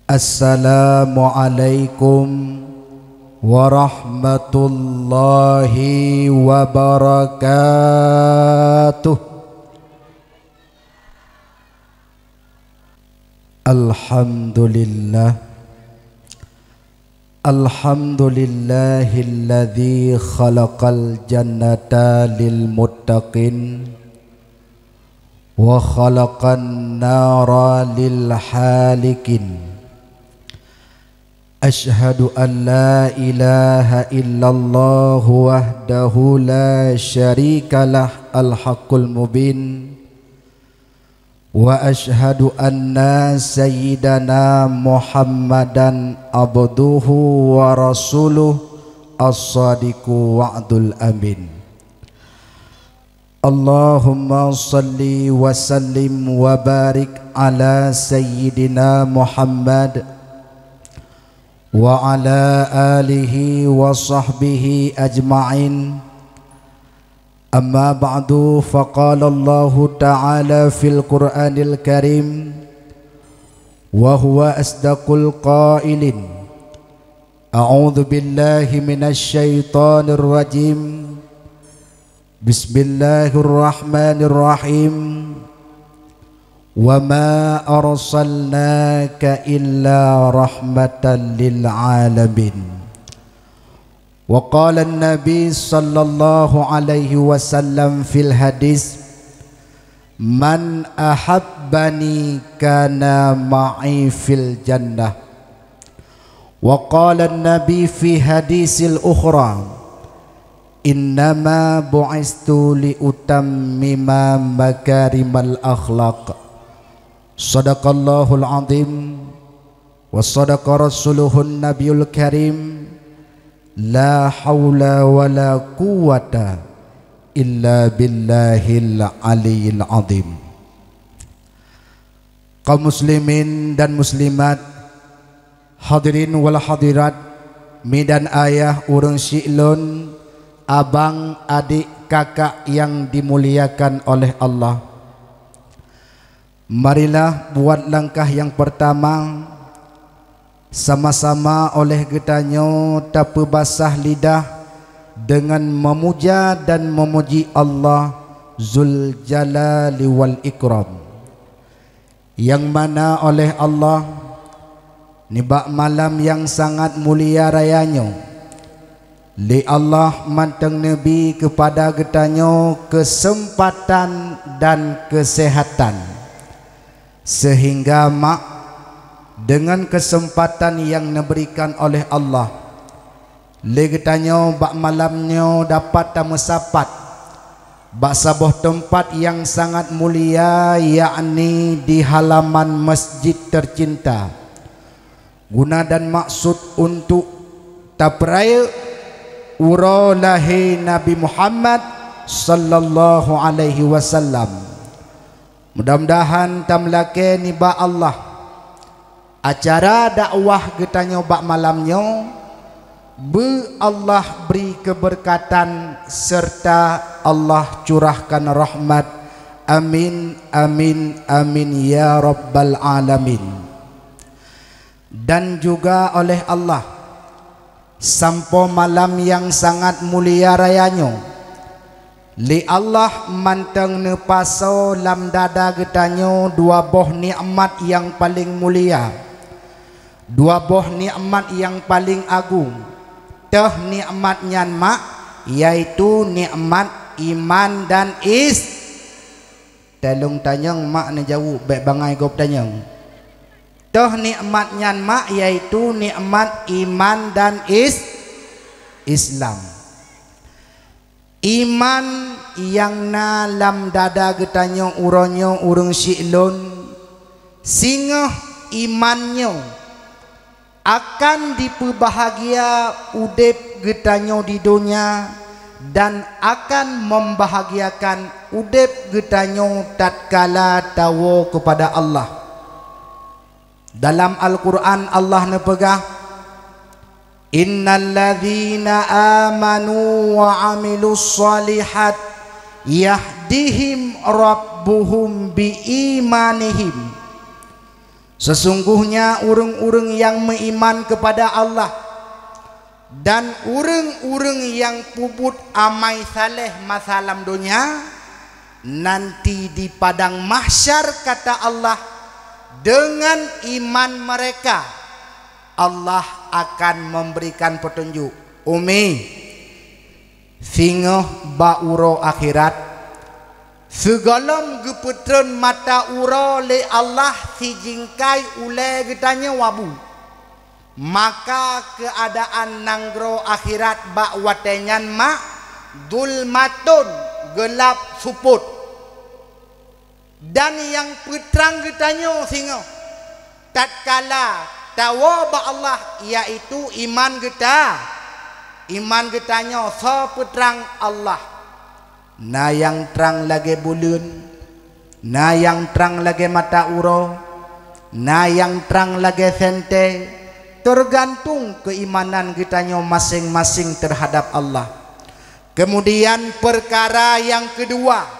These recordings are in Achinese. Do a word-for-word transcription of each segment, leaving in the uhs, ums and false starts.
Assalamualaikum warahmatullahi wabarakatuh. Alhamdulillah. Alhamdulillahilladzi khalaqal jannata lil muttaqin wa khalaqan nara lil halikin. Asyhadu an la ilaha illallah wahdahu la syarikalah al-haqqul mubin. Wa asyhadu anna sayyidana Muhammadan abduhu wa rasuluh as-sadiqu wa'dul amin. Allahumma salli wa sallim wa barik ala sayyidina Muhammad wa ala alihi wa sahbihi ajma'in. Amma ba'du, faqala Allahu ta'ala fil Qur'anil Karim, wa huwa asdaqul qailin. A'udzu billahi minasy syaithanir rajim. Bismillahirrahmanirrahim. Wa ma arsalnaka illa rahmatan lil alamin. Wa qala an-nabi sallallahu alaihi wasallam fil hadis, "Man ahabbani kana ma'i fil jannah." Wa qala an-nabi fi hadisil ukhra, "Innama bu'istu li utammima makarimal akhlaq." Sadaqallahul azim. Wa sadaqa rasuluhun nabiyul karim. La haula wa la quwwata illa billahil aliyil azim. Kaum muslimin dan muslimat, hadirin wal hadirat, mi dan ayah, ureuëng syiek lôn, abang, adik, kakak yang dimuliakan oleh Allah. Marilah buat langkah yang pertama, sama-sama oleh geutanyoe tapeubasah lidah deungon meumuja dan meumuji Allah Zul Jalali wal Ikram, nyang mana oleh Allah, nibak malam nyang sangat mulia raya nyoe, lé Allah mantong neubri keupada geutanyoe keuseumpatan dan keuseuhatan, seuhingga mak, deungon keuseumpatan nyang neubeurikan oleh Allah, lé geutanyoe bak malam nyoe dapat tameusapat bak saboh teumpat nyang sangat mulia, yakni di halaman masjid teucinta, guna dan maksud untuk tapeurayeuk uroe lahé Nabi Muhammad sallallahu alaihi wasallam. Mudah-mudahan tameulakée nibak Allah, acara dakwah geutanyoe bak malam nyoe beu Allah bri keubeureukatan seureuta Allah curahkan rahmat. Amin, amin, amin ya rabbal alamin. Dan juga oleh Allah, sampoe malam nyang sangat mulia raya nyoe, lé Allah mantong neupasoe lam dada geutanyoe dua boh nikmat nyang paleng mulia, dua boh nikmat nyang paleng agong. Teuh nikmat nyan mak, yaitu nikmat iman dan is-, Talông tanyong mak neujaweueb bék bangai gob tanyong. Toh nikmat nyan mak, yaitu nikmat iman dan is-, Islam. Iman nyang na lam dada geutanyoe uroe nyoe ureuëng syik lôn, singoh iman nyoe akan jipeubahagia udeb geutanyoe di donya dan akan membahagiakan udeb geutanyoe tatkala tawoe keupada Allah. Dalam Al-Qur'an Allah neupeugah, "Innal ladzina amanu wa amilus shalihat yahdihim rabbuhum bi imanihim." Sesungguhnya ureuëng-ureuëng nyang meuiman keupada Allah dan ureuëng-ureuëng nyang peubuet amai saleh masa lam donya, nanti di padang mahsyar, kata Allah, dengan iman mereka, Allah akan memberikan petunjuk. Umi, singoh bak uroe akhirat, sigohlom geupeutreun mata uroe lé Allah sijingkai ulée geutanyoe wabu, maka keuadaan nanggroe akhirat bak watée nyan mak, zulmatun, geulab supot. Dan nyang peutrang geutanyoe singoh tatkala tawoe bak Allah, yaitu iman geuta-, iman geutanyoe soe peutrang? Allah. Na nyang trang lagée buleuen, na nyang trang lagée mata uroe, na nyang trang lagée sentée, teugantung keuimanan geutanyoe maséng-maséng teuhadab Allah. Keumudian, peukara nyang keudua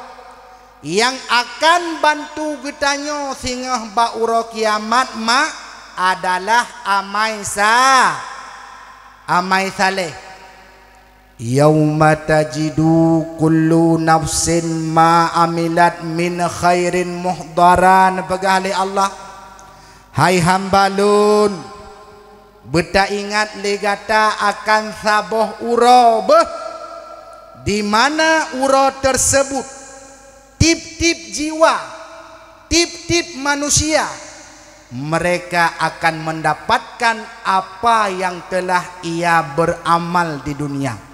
nyang akan bantu geutanyoe singoh bak uroe kiamat mak adalah amai sa-, amai saleh. "Yauma tajidu kullu nafsin ma amilat min khairin muhdara," neupeugah lé Allah, "Hai hamba Lôn, beutaingat lé gata akan saboh uroe beuh, di mana uroe teuseubut tieb-tieb jiwa, tieb-tieb manusia, mereka akan mendapatkan apa yang telah ia beramal di dunia."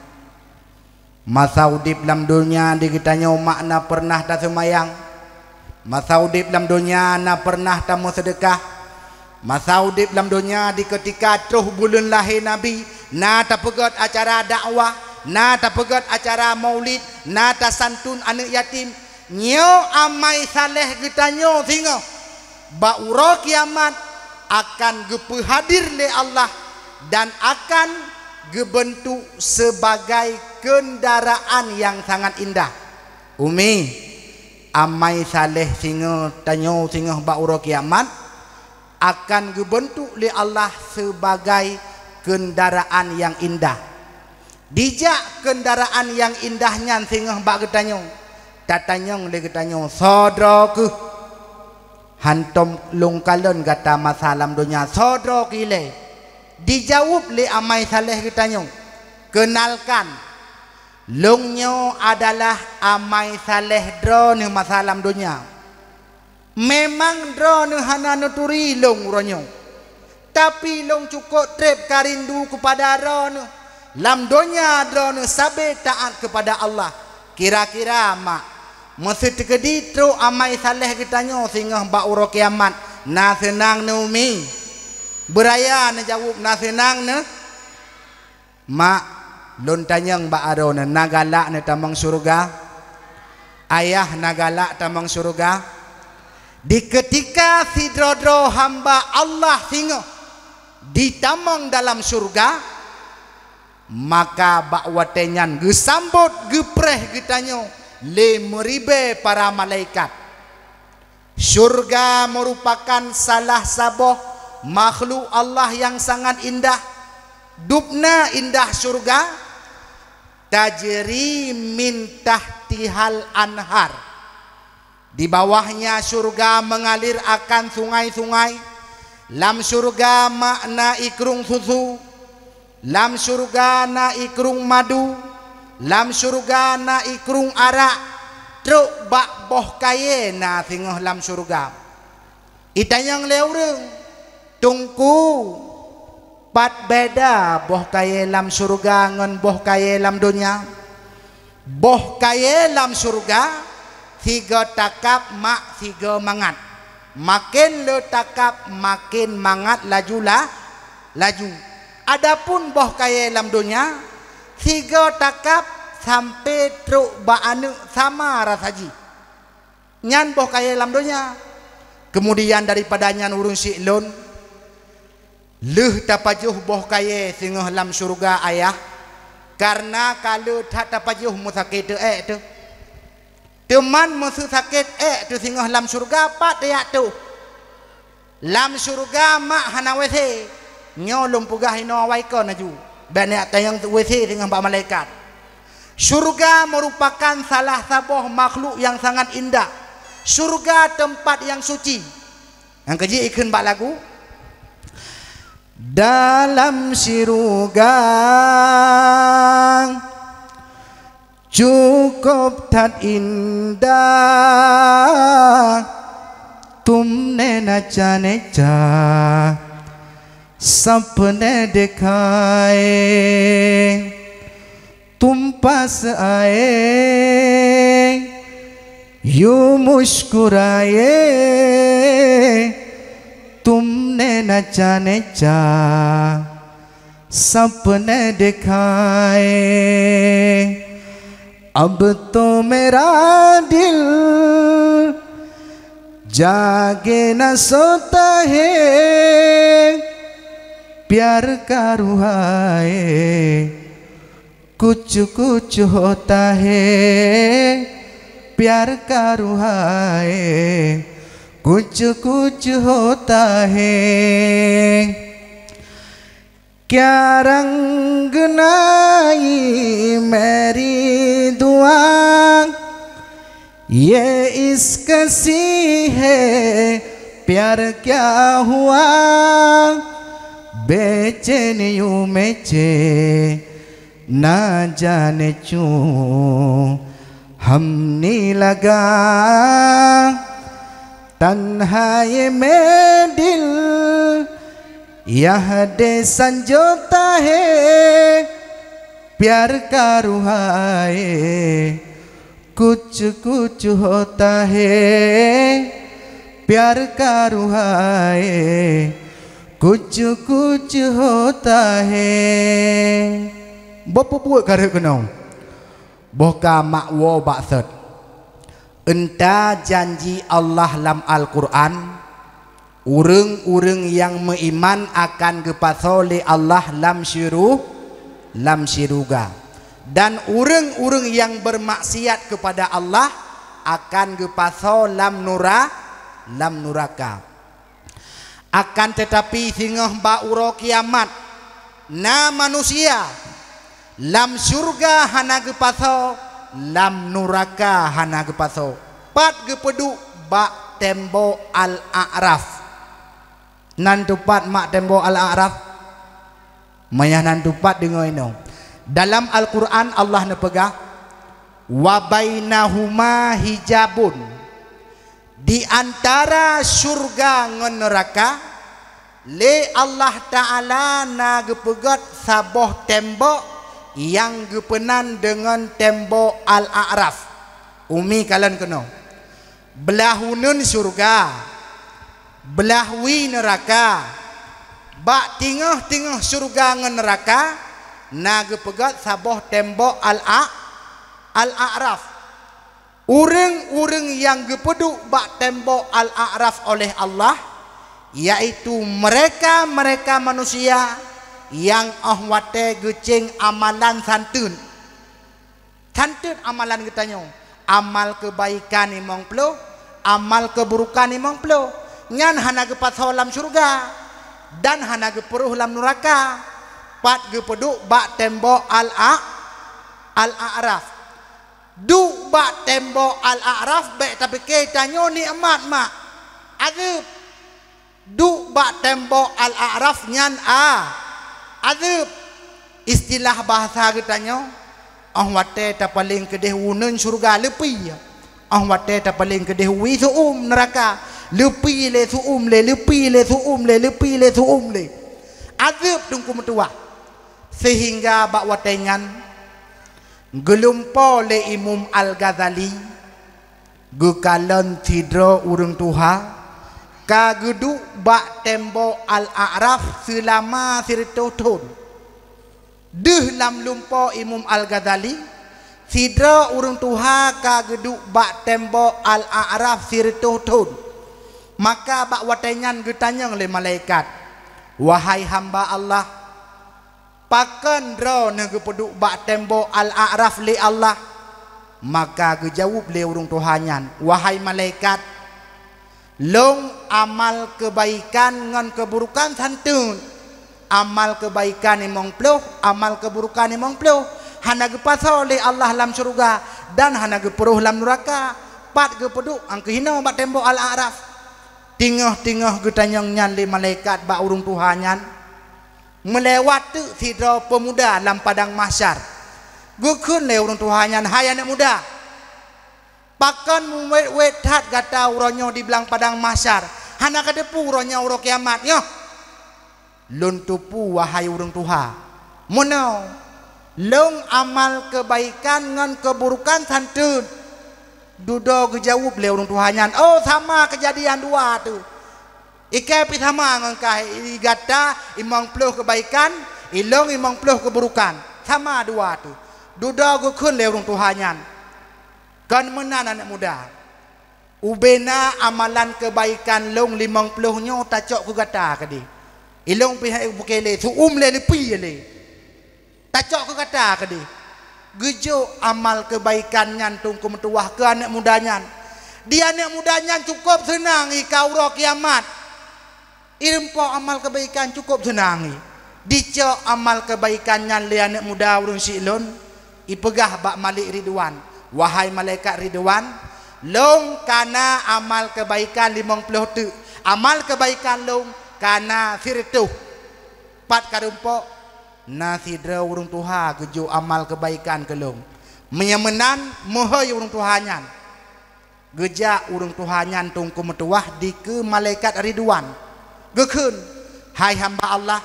Masa udeb lam donya di geutanyoe mak na peureunah taseumayang, masa udeb lam donya na peureunah tameuseudeukah, masa udeb lam donya di keutika troh buleuen lahé Nabi na tapeugét acara dakwah, na tapeugét acara maulid, na tasantun aneuëk yatim. Nyoe amai saleh geutanyoe singoh bak uroe kiamat akan geupeuhadir lé Allah dan akan geubeuntuk seubagai keundaraan nyang sangat indah. Umi, amai saleh singoh tanyoe singoh bak uroe kiamat akan geubeuntuk lé Allah seubagai keundaraan nyang indah. Dijak keundaraan nyang indah nyan singoh bak geutanyoe, tatanyong lé geutanyoe, "Soe droe kheueh?" Hántom lôn kalon gata masa lam donya, "Soe droe kheueh ilée?" Dijaweueb lé amai saleh geutanyoe, "Keunalkan, lôn nyoe adalah amai saleh droeneueh masa lam donya." Memang droeneueh hana neuturi lôn uroe nyoe, tapi lôn cukôp treb ka rindu keupada droeneueh. Lam donya droeneueh sabe taát keupada Allah. Kira-kira mak, meuseuteukedi trok amai saleh geutanyoe singoh bak uroe kiamat, na seunang neuh umi? Beuraya neujaweueb, na seunang neuh? Mak, lôn tanyong bak droeneuh, na galak neutamong syeuruga? Ayah, na galak tamong syeuruga? Di keutika sidroe-droe hamba Allah singoh jitamong dalam syeuruga, maka bak watée nyan geusambot geupreh geutanyoe lé meuribée para malaikat. Syeuruga meurupakan salah saboh makhluk Allah nyang sangat indah. Dubna indah syeuruga, tajri min tahtihal anhar. Di bawahnya syeuruga meungalir akan sungai-sungai. Lam syeuruga mak na ikrung susu. Lam syeuruga na ikrung madu, lam syeuruga na ikrung arak, trok bak boh kayée na singoh lam syeuruga. Itanyong lé ureuëng, "Teungku, pat beda boh kayée lam syeuruga ngon boh kayée lam donya?" Boh kayée lam syeuruga sigoe takab mak sigoe mangat. Maken le takab, maken mangat laju la-, laju. Adapun boh kayée lam donya, sigoe takab sampoe trok bak aneuëk sama rasa jih. Nyan boh kayée lam donya. Keumudian daripada nyan ureuëng syiek lôn, lheueh tapajoh boh kayée singoh lam syeuruga ayah, kareuna ka le that tapajoh meusakét teuék teuh. Teuman meuseu sakét ék teuh singoh lam syeuruga pat tajak tôh. Lam syeuruga mak hana W C. Nyoe lôn peugah inoe awai kon laju. Bék neujak tanyong W C singoh bak malaikat. Syeuruga meurupakan salah saboh makhluk nyang sangat indah. Syeuruga teumpat nyang suci. Nyang keujih ikheun bak lagu. Dalam syeuruga cukup that indah, tu'mne na cha-cha, sapne dekhai, tumpah seuae, yue muskurae, tu'mne na cha-cha, sapne dekhai. Ab to mera dil jage na sota hai, pyar ka ruha hai, kuch kuch hota hai, pyar ka ruha hai, kuch kuch hota hai. Kya rang nayi meri dua, ye iska si hai, pyar kya hua, bechen yu meche, na jane chu hamni laga. Tanha ye medil, yah de sanjota hai, pyar ka ruha hai, kuch kuch hota hai, pyar ka ruha hai, kuch kuch hota hai. Boh peubuet ka rhot keunoe. Boh ka mak woe bak sot. Eunta janji Allah lam Al-Qur'an, ureuëng-ureuëng nyang meuiman akan geupasoe lé Allah lam syeuruh, lam syeuruga. Dan ureuëng-ureuëng nyang beurmaksiat keupada Allah akan geupasoe lam nura-, lam nuraka. Akan teutapi, singoh bak uroe kiamat, na manusia lam syeuruga hana geupasoe, lam nuraka hana geupasoe. Pat geupeuduek? Bak tembok Al-A'raf. Nan teupat mak tembok Al-A'raf? Manyah nan teupat deungoe inoe. Dalam Al-Qur'an Allah neupeugah, "Wa bainahuma hijabun." Di antara syeuruga ngon neuraka, lé Allah Ta'ala na geupeugét saboh tembok nyang geupeunan deungon tembok Al-A'raf. Umi kalon keunoe. Blah uneuen syeuruga, blah wie neuraka. Bak teungoh-teungoh syeuruga ngon neuraka na geupeugét saboh tembok Al-A-, Al-A'raf. Ureuëng-ureuëng nyang geupeuduek bak tembok Al-A'raf oleh Allah, yaitu meureka-meureka manusia nyang óh watée geucéng amalan santeun. Santeun amalan geutanyoe, amal keubaikan limong ploh, amal keuburukan limong ploh, nyan hana geupasoe lam syeuruga dan hana geupeuroh lam nuraka, pat geupeuduek bak tembok Al-A-, Al-A'raf. Duek bak tembok Al-A'raf bék tapike tanyoe nikmat mak. Azeueb. Duek bak tembok Al-A'raf nyan a, azeueb. Istilah bahasa geutanyoe, óh watée tapaleng keudeh uneuen syeuruga leupie. Óh watée tapaleng keudeh wie su'um neuraka, leupie lé su'um lé, leupie lé su'um lé, leupie lé su'um lé. Azeueb teungku meutuwah. Seuhingga bak watée nyan, geulumpo lé Imum Al-Ghazali, geukalon sidroe ureuëng tuha ka geuduek bak tembok Al-A'raf seulama sireutôh thon. Deuh lam lumpo Imum Al-Ghazali, sidroe ureuëng tuha ka geuduek bak tembok Al-A'raf sireutôh thon. Maka bak watée nyan geutanyong lé malaikat, "Wahai hamba Allah, pakon droeneuh geupeuduek bak tembok Al-A'raf lé Allah?" Maka geujaweueb lé ureuëng tuha nyan, "Wahai malaikat, Lôn amal keubaikan ngon keuburukan santeun. Amal keubaikan limong ploh, amal keuburukan limong ploh. Hana geupasoe lé Allah lam syeuruga dan hana geupuroh lam nuraka. Pat geupeuduek angkeuhinoe bak tembok Al-A'raf. Teungoh-teungoh geutanyong nyan lé malaikat bak ureuëng tuha nyan, meulewat teuk sidroe peumuda lam padang mahsyar. Geukheun lé ureuëng tuha nyan, "Hai aneuëk muda, pakon muwét-wét that gata uroe nyoe diblang padang mahsyar? Hana kateupeue uroe nyoe uroe kiamat nyoe?" "Lôn teupeue, wahai ureuëng tuha. Meunoe, lôn amal keubaikan ngon keuburukan santeun." Dudoe geujaweueb lé ureuëng tuha nyan, "Oh, sama keujadian dua teuh. Ikai pih sama ngon kah, i gata limong ploh keubaikan, ilôn limong ploh keuburukan. Sama dua teuh." Dudoe geukheun lé ureuëng tuha nyan, "Kon meunan aneuëk muda. Ubena amalan keubaikan lôn limong ploh nyoe tacok keu gata keudeh. Ilôn pih hana peuke lé, seu-uem lé, leupie lé. Tacok keu gata keudeh." Geujok amal keubaikan nyan teungku meutuwah keu aneuëk muda nyan. Di aneuëk muda nyan cukôp seunang i ka uroe kiamat. Irumpok amal keubaikan cukôp seunang i. Dicok amal keubaikan nyan lé aneuëk muda ureuëng syiek lôn, ipeugah bak Malik Ridwan, "Wahai malaikat Ridwan, lôn kana amal keubaikan limong ploh teuk. Amal keubaikan lôn kana sireutôh. Pat karumpok?" "Na sidroe ureuëng tuha geujok amal keubaikan keu lôn. Meunyoe meunan, meuhôi ureuëng tuha nyan." Geujak ureuëng tuha nyan teungku meutuwah dikeue malaikat Ridwan. Geukheun, "Hai hamba Allah,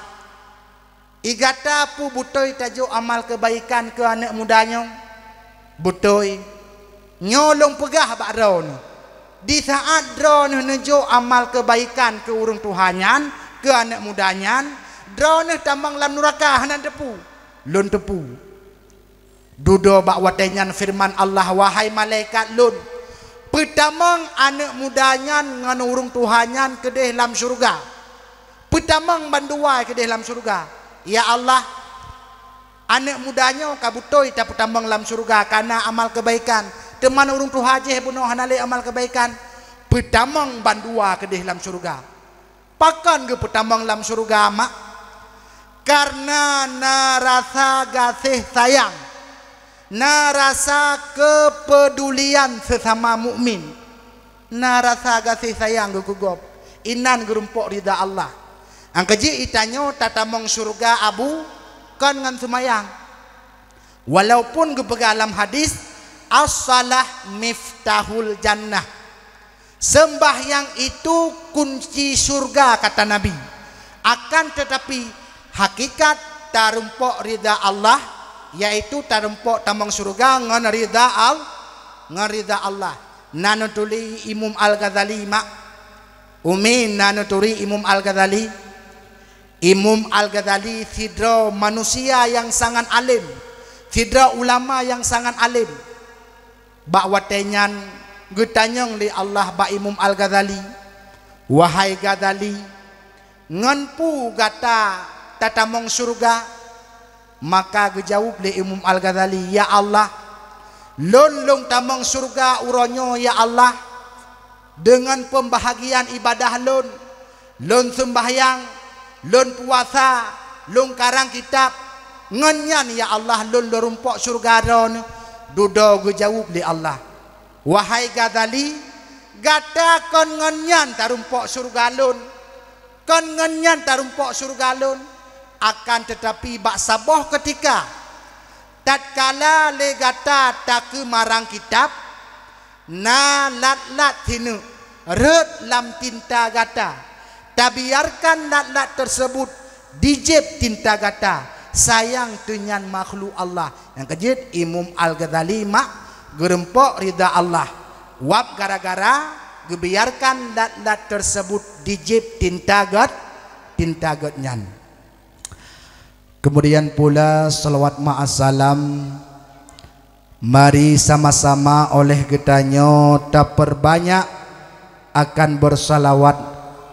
i gata peue beutôi tajok amal keubaikan keu aneuëk muda nyoe?" "Beutôi. Nyoe lôn peugah bak droeneueh, di saát droeneueh neujok amal keubaikan keu ureuëng tuha nyan, keu aneuëk muda nyan, droeneueh tamong lam nuraka hana teupeue." "Lôn teupeue." Dudoe bak watée nyan feureuman Allah, "Wahai malaikat lôn, peutamong aneuëk muda nyan ngon ureuëng tuha nyan keudeh lam syeuruga. Peutamong bandua keudeh lam syeuruga. Ya Allah, aneuëk muda nyoe ka beutôi tapeutamong lam syeuruga kana amal keubaikan, teuma ureuëng tuha jih bunoe hana lé amal keubaikan. Peutamong bandua keudeh lam syeuruga." "Pakon geupeutamong lam syeuruga, Mak?" "Kareuna na rasa gaséh sayang, na rasa keupeudulian seusama mukmin, na rasa gaséh sayang geuh keu gob, inan geurumpok rida Allah. Nyang keu jih i tanyoe tatamong syeuruga, Abu, kon ngon seumayang." Walaupun geupeugah lam hadis, "As-shalah miftahul jannah." Seumbahyang itu kunci syurga, kata Nabi. Akan tetapi, hakikat tarumpok rida Allah, yaitu tarumpok tamong syurga ngon rida Al-, ngon rida Allah. Na neuturi Imam Al-Ghazali, mak. Umi, na neuturi Imam Al-Ghazali. Imam Al-Ghazali sidroe manusia nyang sangat além, sidroe ulama nyang sangat além. Bak watée nyan geutanyong lé Allah bak Imam Al-Ghazali, "Wahai Ghazali, ngon peue gata tatamong syeuruga?" Maka geujaweueb lé Imam Al-Ghazali, "Ya Allah, lôn lôn tamong syeuruga uroe nyoe, ya Allah, deungon peumbahagian ibadah lôn. Lôn seumbahyang, lôn puasa, lôn karang kitab. Ngon nyan, ya Allah, lôn lôn rumpok syeuruga Droeneueh." Dudoe geujaweueb lé Allah, "Wahai Ghazali, gata kon ngon nyan tarumpok syeuruga lôn. Kon ngon nyan tarumpok syeuruga lôn. Akan teutapi, bak saboh keutika, tatkala lé gata takeumarang kitab, na lat-lat sineuk rhot lam tinta gata. Tabiarkan lat-lat teuseubut dijieb tinta gata. Sayang teunyan makhluk Allah." Nyang keu jeuet, Imam Al-Ghazali mak geurumpok rida Allah, wab gara-gara geubiarkan lat-lat teuseubut dijieb tinta gét, tinta gét nyan. Kemudian pula, salawat ma'as salam, mari sama-sama oleh geutanyoe tapeurbanyak akan beusalawat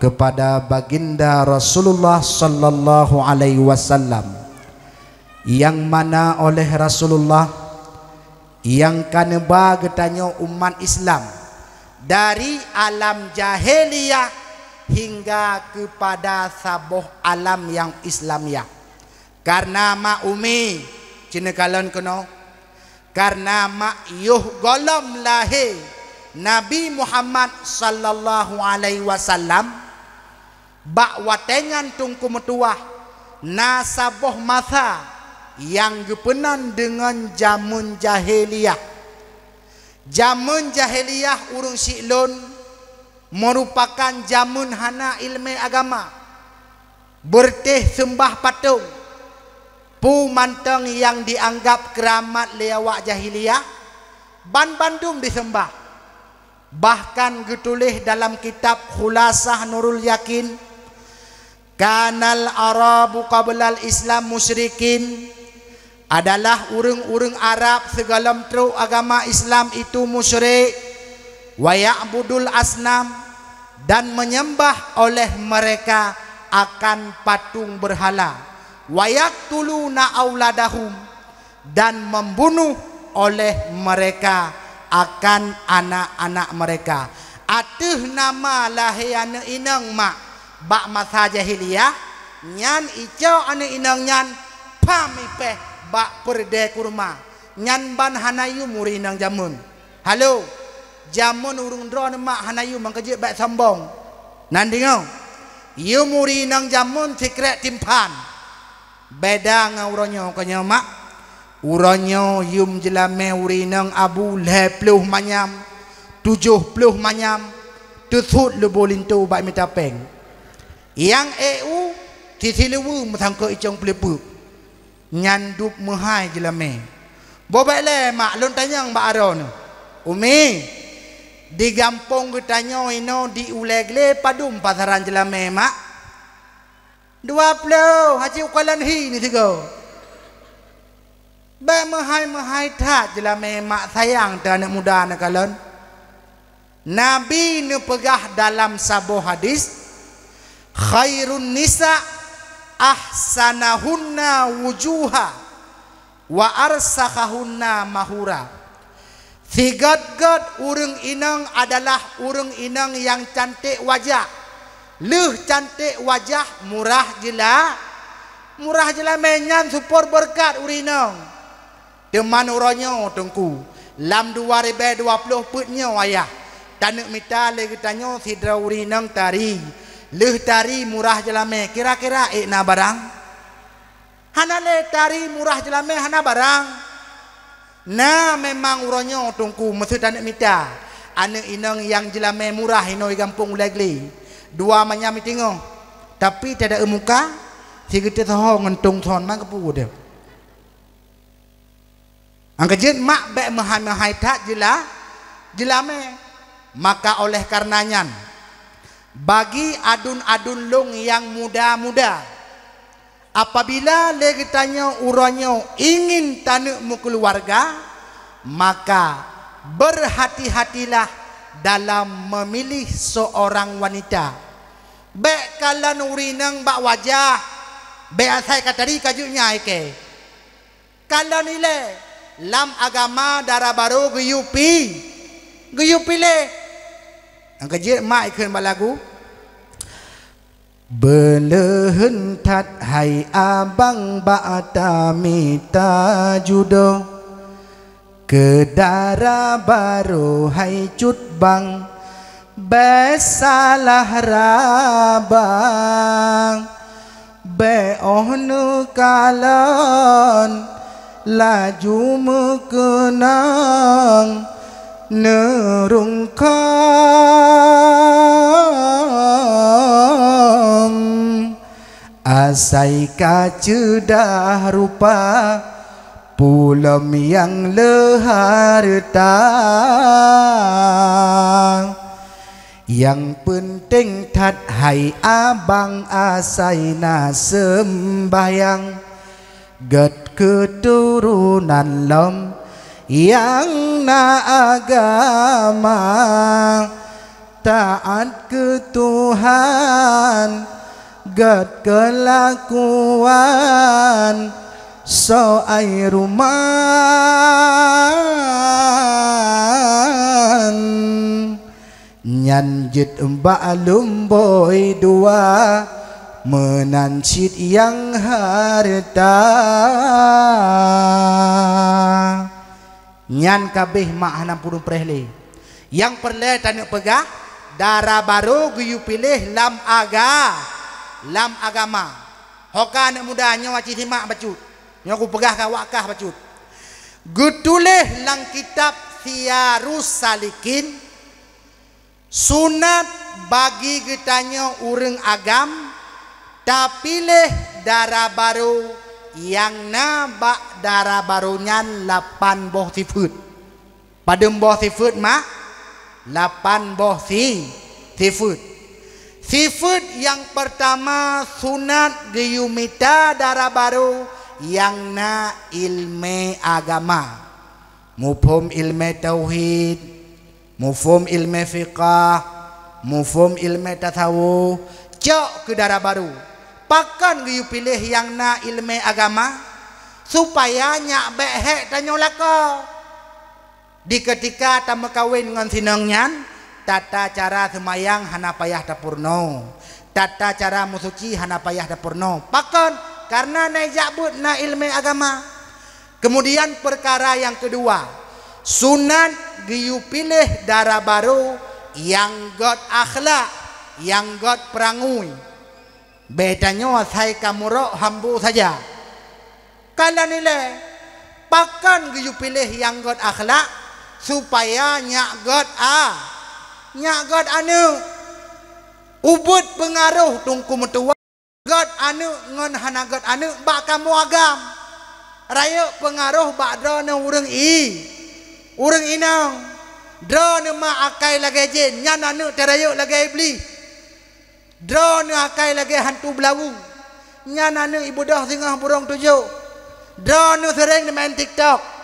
keupada Baginda Rasulullah sallallahu alaihi wasallam, nyang mana oleh Rasulullah nyang ka neuba geutanyoe umat Islam dari alam jahiliyah hingga kepada saboh alam nyang Islamiah. Karena mak umi, cina kalon keunoe, karena mak yoh gohlom lahé Nabi Muhammad sallallahu alaihi wasallam, bak watée nyan Teungku meutuwah, na saboh masa nyang geupeunan deungon jameun jahiliyah. Jameun jahiliyah ureuëng siklon meurupakan jameun hana iéleumé agama, beureutéh seumbah patong, peue mantong nyang jianggab keuramat lé awak jahiliyah, banbandum diseumbah. Bahkan geutuléh dalam kitab Khulasah Nurul Yakin, "Kanal Arabu qablal Islam musyrikin," adalah ureuëng-ureuëng Arab sigohlom trok agama Islam itu musyrik, "wa ya'budul asnam," dan menyembah oleh mereka akan patung berhala, "wa yaqtuluna auladahum," dan membunuh oleh mereka akan anak-anak mereka. Ateueh nama lahé aneuëk inong mak bak masa jahiliyah, nyan icok aneuëk inong nyan pham ipéh bak peureudée kurma. Nyan ban hana yum ureuëng inong jameun. Halo, jameun ureuëng droeneuh mak hana yum, mangkeujeuet bék sombong. Nan deungoe, yum ureuëng inong jameun sikrék timphan. Beda ngon uroe nyoe, uroe nyoe mak. Uroe nyoe yum jeulamé ureuëng inong abu lhée ploh manyam, tujoh ploh manyam, teusut leubo linto bak mita péng. Nyang ék u, sisileue meusangkot icong peuleupeuk. Nyan dub meuhai jeulamé. Boh bék lé mak, lôn tanyong bak aroe nyoe. Umi, di gampông geutanyoe inoe di ulée glé padum pasaran jeulamé mak? Dua ploh, aci ukalon hi ni sigoe. Bék meuhai-meuhai that jeulamé mak, sayang teuh aneuëk muda neukalon. Nabi neupeugah dalam saboh hadis, "Khairun nisa ahsanahunna wujuha wa arsakhahunna mahura." Sigét-gét ureuëng inong adalah ureuëng inong nyang canték wajah. Lheueh canték wajah, murah jeula-, murah jeulamé, nyan sumber beureukat ureuëng inong. Teuma uroe nyoe Teungku, lam dua ribée dua ploh peuet nyoe ayah, taneuk mita lé geutanyoe sidroe ureuëng inong tari. Lheueh tari murah jeulamé, kira-kira ék na barang? Hana lé tari murah jeulamé hana barang. Na memang uroe nyoe Teungku, meuseu taneuk mita aneuëk inong nyang jeulamé murah inoe di gampông ulée glé. Dua manyam itingoh, tapi tada eu muka, sigeuteusoe ngon tong thon, man keupeue deuh. Nyang keujeuet mak bék meuhai-meuhai that jeula-, jeulamé. Maka oleh kareuna nyan, bagi aduen-aduen lôn nyang muda-muda, apabila lé geutanyoe uroe nyoe ingin taneuk meukeuluwarga, maka berhati-hatilah dalam memilih seorang wanita. Bék kalon ureuëng inong bak wajah, bék asai ka tari ka jeuet nyan ikée. Kalon ilée, lam agama dara barô geuyue pi-, geuyue piléh. Nyang keujeuet mak ikheun bak lagu, "Beuleuheun that hai abang bak tamita judoe, keu dara barô hai cut bang, bék salah raba." Bék óh neukalon, laju meukeunong neurungkong. Asai ka ceudah rupa, peue lom nyang le hareuta. Nyang peunteng that hai abang asai na seumbahyang, gét keuturonan lom nyang na agama, taát keu Tuhan, gét keulakuan soai ruman. Nyan jeuet bak lumbôi dua, meunan cit nyang hareuta. Nyan ka abéh mak hana peureulée lé. Nyang peureulée taneuk peugah, dara barô geuyue piléh lam aga-, lam agama. Ho ka aneuk muda nyoe aci simak bacut. Nyoe kupeugah ka wakah bacut. Geutuléh lam kitab Siyarus Salikin, sunat bagi geutanyoe ureuëng agam tapiléh dara barô nyang na bak dara barô nyan lapan boh sifeuet. Padum boh sifeuet mak? Lapan boh si-, sifeuet. Sifeuet nyang peurtama sunat geuyue mita dara barô nyang na iéleumé agama. Muphom iéleumé tauhid, muphom iéleumé fiqah, muphom iéleumé tasawuf, cok keu dara barô. Pakon geuyue piléh nyang na iéleumé agama? Supaya nyak bék hék tanyoe lakoe. Di keutika tameukawen ngon sinong nyan, tata cara seumayang hana payah tapeurunoe, tata cara meusuci hana payah tapeurunoe. Pakon? Kareuna na ijak beuet na iéleumé agama. Keumudian peukara nyang keudua, sunat geuyue piléh dara barô nyang gét akhlak, nyang gét peurangui. Bék tanyoe asai ka murok hambo saja. Ka lheueh nilai, pakon geuyue piléh nyang gét akhlak, supaya nyak gét a-, nyak gét aneuëk. Ubit peungaroh teungku meutuwah, gét aneuëk ngon hana gét aneuëk bak kamoe agam. Rayeuk peungaroh bak droeneueh ureuëng i-, ureuëng inong. Droeneueh ma akai lagée jén, nyan aneuëk teurayeuk lagée Iblih. Droeneueh akai lagée hantu beulawu, nyan aneuëk ibeudôh singoh burông tujoh. Droeneueh seuréng neumeu'en TikTok.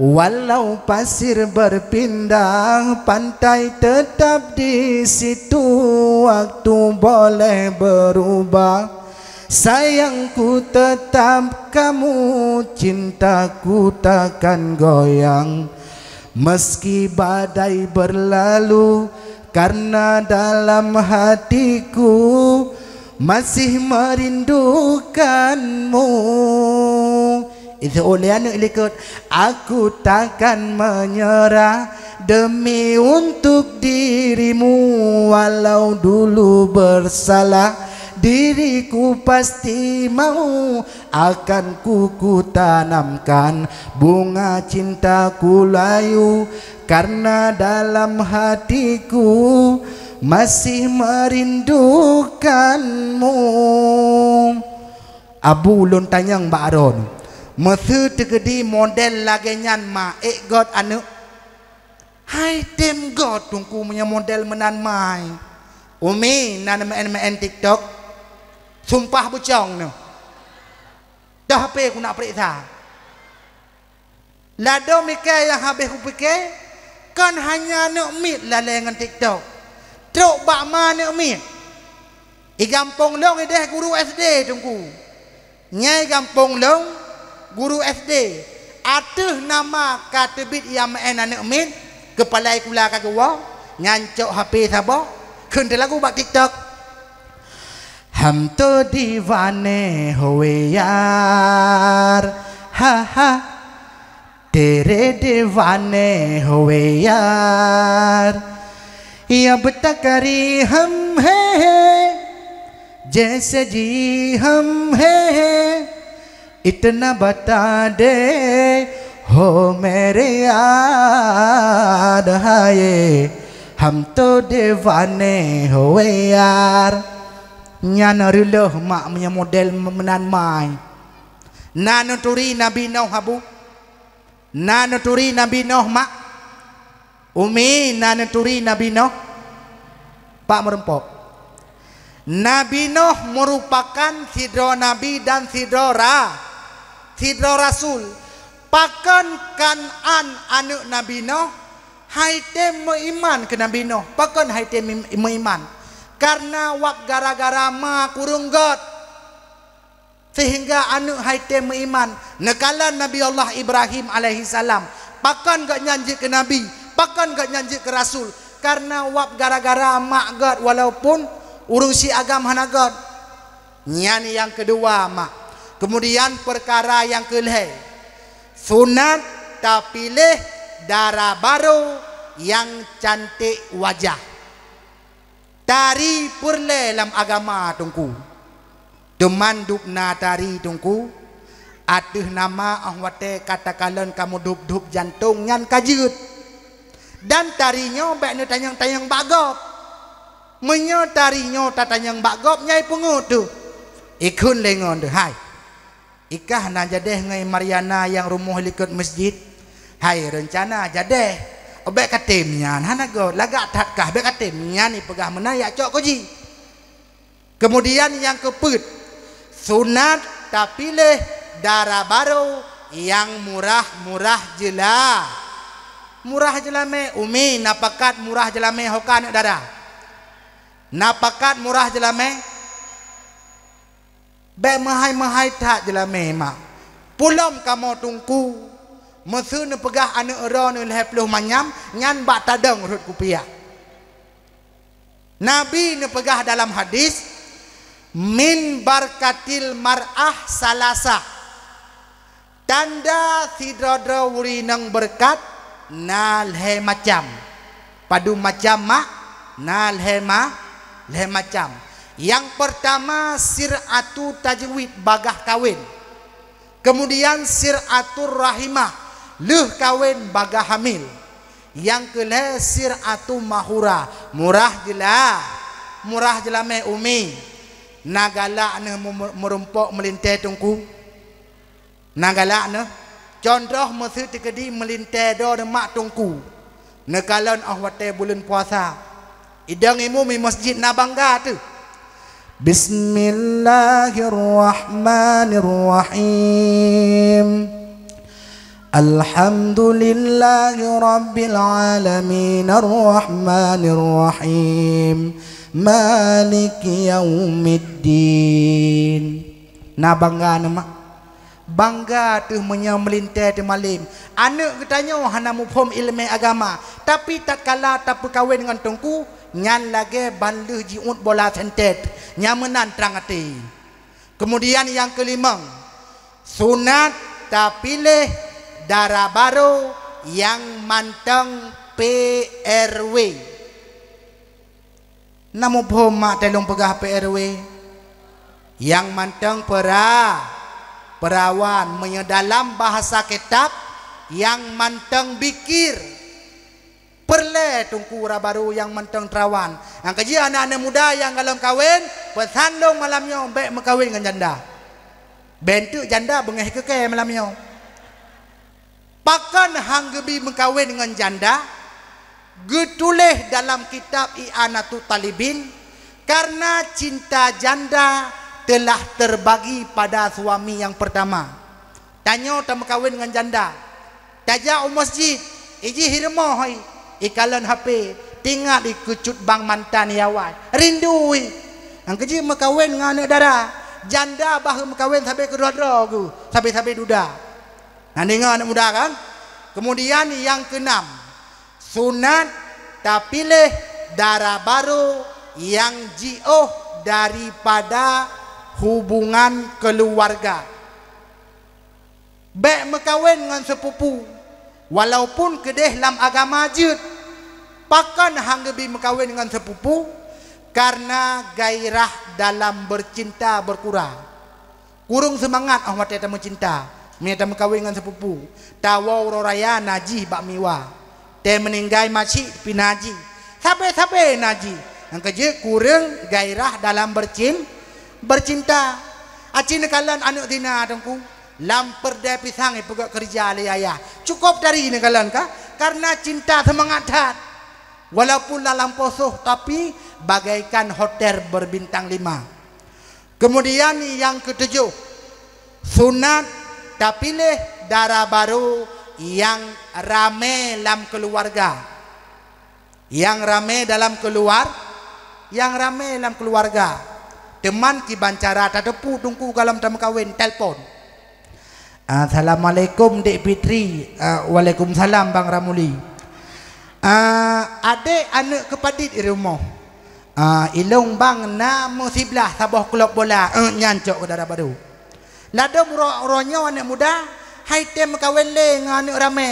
Walau pasir berpindah, pantai tetap di situ. Waktu boleh berubah, sayangku tetap kamu, cintaku takkan goyang. Meski badai berlalu, karena dalam hatiku masih merindukanmu. Itu oleh aneuk likot, aku takkan menyerah demi untuk dirimu, walau dulu bersalah, diriku pasti mau. Akan ku, ku tanamkan bunga cintaku layu, karena dalam hatiku masih merindukanmu. Abu lôn tanyong bak droeneueh, meuseu teukeudi model lagée nyan ma ék gét aneuëk? Hai tem gét teungku meunyoe model meunan mai. Umi na neumeu'en-meu'en TikTok. Sumpah bucong neuh. Toh H P ku nak peuriksa. Ladôm ikai nyang habéh kupike, kon hanya aneuk miet lalée ngon TikTok. Trok bak ma aneuk miet. I gampông lôn ideh guru S D teungku. Nyai gampông lôn guru S D. Ateueh nama ka teubiet nyang meu'en aneuk miet, keupala sikula ka geuwoe, nyan cok H P saboh, kheun teulagu bak TikTok. हम तो दीवाने हुए यार, हा हा, तेरे दीवाने हुए यार, ये अब तकरी हम हैं, जैसे जी हम हैं, इतना बता दे, हो मेरे यार, हाय, हम तो दीवाने हुए यार. Nyan reuloh mak meunyoe model meunan mai. Na neuturi Nabi Nuh, Abu? Na neuturi Nabi Nuh, mak? Umi, na neuturi Nabi Nuh? Pak meureumpok. Nabi Nuh meurupakan sidroe nabi dan sidroe ra-, sidroe rasul. Pakon Kan'an aneuk Nabi Nuh hai tem meuiman keu Nabi Nuh? Pakon hai tem meuiman? Kareuna wab gara-gara ma kureueng gét. Seuhingga aneuk hai tem meuiman. Neukalon Nabi Allah Ibrahim alaihissalam. Pakon gobnyan jeuet keu nabi? Pakon gobnyan jeuet keu rasul? Karena wab gara-gara mak gét walaupun ureuëng si agam hana gét. Nyan nyang keudua mak. Kemudian peukara nyang keulhée, sunat tapiléh dara barô nyang cantik wajah. Tari peureulée lam agama Teungku. Teuma dub na tari Teungku, ateueh nama óh watée ka takalon ka meudub-dub jantong nyan ka jeuet. Dan tari nyoe bék neutanyong-tanyong bak gob. Meunyoe tari nyoe tatanyong bak gob nyai peungeut teuh. Ikheun lé ngon teuh hai. Ikah na jadéh ngon Mariana nyang rumoh likot masjid. Hai reuncana jadéh. Bék katem nyan hana gob lagak that kah bék katem nyan ipeugah meunan yak cok keu jih. Kemudian nyang keupeuet, sunat tapiléh dara barô nyang murah-murah jeula. Murah jeulamé umi na pakat murah jeulamé ho ka aneuk dara. Na pakat murah jeulamé. Bék meuhai-meuhai that jeulamé mak. Pulom kamoe Teungku. Meuseu neupeugah aneuk droeneuh lhée ploh manyam nyan bak tadong rhot kupiah. Nabi neupeugah dalam hadis, "Min barkatil mar'ah salasah." Tanda sidroe-droe ureuëng nyang beureukat na lhée macam. Padub macam mak na lhée ma-, lhée macam. Nyang peurtama sir'atu tajwid bagah kawén. Kemudian sir'atur rahimah lheueh kawén bagah hamil. Nyang keulhée sir'atu mahura murah jeula, murah jeulamé umi. Na galak neuh meu-, meurumpok meulintée Teungku. Na galak neuh, contoh meuseu teukeudi meulintée droeneuh mak Teungku. Neukalon óh watée buleuen puasa. Idong imum i masjid na bangga teuh. Bismillahirrahmanirrahim. Alhamdulillahi rabbil alamin arrahmanirrahim. Maliki yaumiddin. Na bangga neuh mak. Bangga teuh meunyoe meulintée teumalém. Aneuk geutanyoe hana muphom iéleumé agama, tapi tatkala tapeukawén ngon Teungku, nyan lagée ban lheueh jiuet bola seuntét, nyang meunan trang até. Keumudian nyang keulimong, sunat tapiléh dara barô nyang mantong P R W. Na muphom mak teuh lôn peugah P R W? Nyang mantong peura-, peurawan, meunyoe dalam bahasa kitab, nyang mantong bikir. Peureulée Teungku dara barô nyang mantong teurawan. Nyang keujih aneuk-aneuk muda nyang golom kawén, peusan lôn malam nyoe bék meukawén ngon janda. Bék teuk janda beungéh keu kée malam nyoe. Pakon han geubi meukawén ngon janda? Geutuléh dalam kitab I'anatut Talibin, karena cinta janda telah terbagi pada suami yang pertama. Tanyoe tameukawen ngon janda, tajak u masjid, ijih i rumoh hai, ikalon H P, tingat ikeucut bang mantan i awai, rindu i. Nyang keujih meukawen ngon aneuk dara, janda bah meukawen sabe keudroe-droe geuh, sabe-sabe duda. Na deungoe aneuk muda kan? Keumudian nyang keunam, sunat tapiléh dara barô nyang jiôh daripada hubungan keuluwarga. Bék meukawen ngon seupupu, walaupun keudeh lam agama jeuet. Pakon han geubi meukawen ngon seupupu? Karena gairah dalam bercinta berkurang. Kureueng seumangat óh watée tameucinta. Meunyoe tameukawen ngon seupupu, tawoe uroe raya na jih bak miwa. Tée meuninggai masyik pih na jih. Sabe-sabe na jih. Nyang keujeuet kureueng gairah dalam bercin-, bercinta. Aci neukalon aneuk zina Teungku, lam peureudée pisang ipeugét keureuja lé ayah. Cukôp tari neukalon ka, karena cinta seumangat that. Walaupun lam lampôh soh, tapi bagaikan hotel berbintang lima. Keumudian nyang keutujoh, sunat tapiléh dara barô nyang ramé lam keuluwarga. Nyang ramé dalam keuluwar-, nyang ramé lam keuluwarga. Teuma kiban cara tateupeue Teungku golom tameukawen, telpon. Assalamualaikum Dek Fitri. Ah, waalaikumsalam Bang Ramuli. Ah, Adék aneuk keupadit i rumoh. Ah, ilông bang na meusiblah saboh klub bola, eh, nyan cok keu dara barô. Ladôm uroe, uroe nyoe aneuk muda, hai tem meukawen lé ngon aneuk ramé.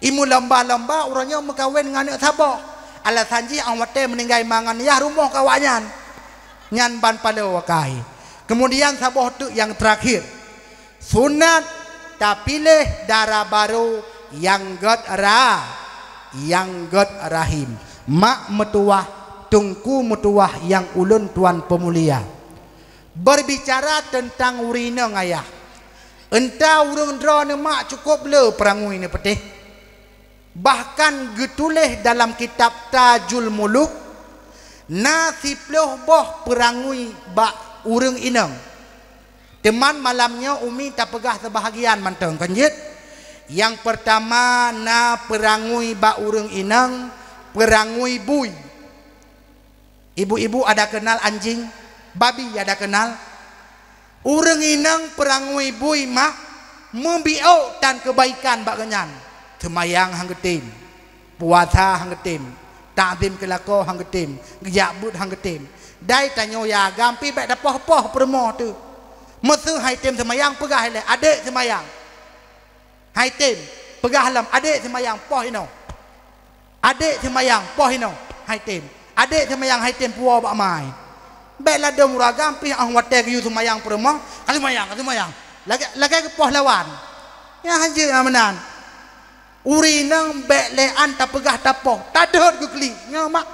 I meulomba-lomba uroe nyoe meukawen ngon aneuk saboh. Alasan jih 'oh watèe meuninggai ma ngon yah rumoh keu awaknyan. Nyan ban paloe wakai. Keumudian saboh teuk nyang teurakhir. Sunat tapiléh dara barô nyang gét ra-, nyang gét rahim. Mak meutuwah, teungku meutuwah nyang ulôn tuan peumulia. Berbicara teuntang ureueng inong ayah. Enta ureueng droeneuh mak cukôp le peurangui neupeutéh. Bahkan geutuléh dalam kitab Tajul Muluk, na siplôh boh peurangui bak ureueng inong. Teuma malam nyoe umi tapeugah seubahagian mantong, kon jeuet? Nyang peurtama na peurangui bak ureueng inong, peurangui bui. Ibu-ibu ada kenal anjing? Babi ada kenal? Ureueng inong peurangui bui mak, meubiôk tan keubaikan bak geuhnyan. Seumayang han geutem, puasa han geutem, takzim keu lakoe han geutem, geujak beuet han geutem. Dai tanyoe ya agam pih bèk tapoh-poh peurumoh teuh. Meuseu hai tem seumayang peugah ilèe, "Adék seumayang." Hai tem, peugah lom, "Adék seumayang poh inoe." "Adék seumayang poh inoe, hai tem." "Adék seumayang, hai tem, puwoe bak mai." Bèk ladôm ureueng agam pih 'oh watèe geuyue seumayang peurumoh, "Ka seumayang, ka seumayang." Lagèe, lagèe geupoh lawan. Nyan han jeuet meunan. Ureueng inong bèk lé an tapeugah tapoh, tadhôt geuklik. Nyoe mak.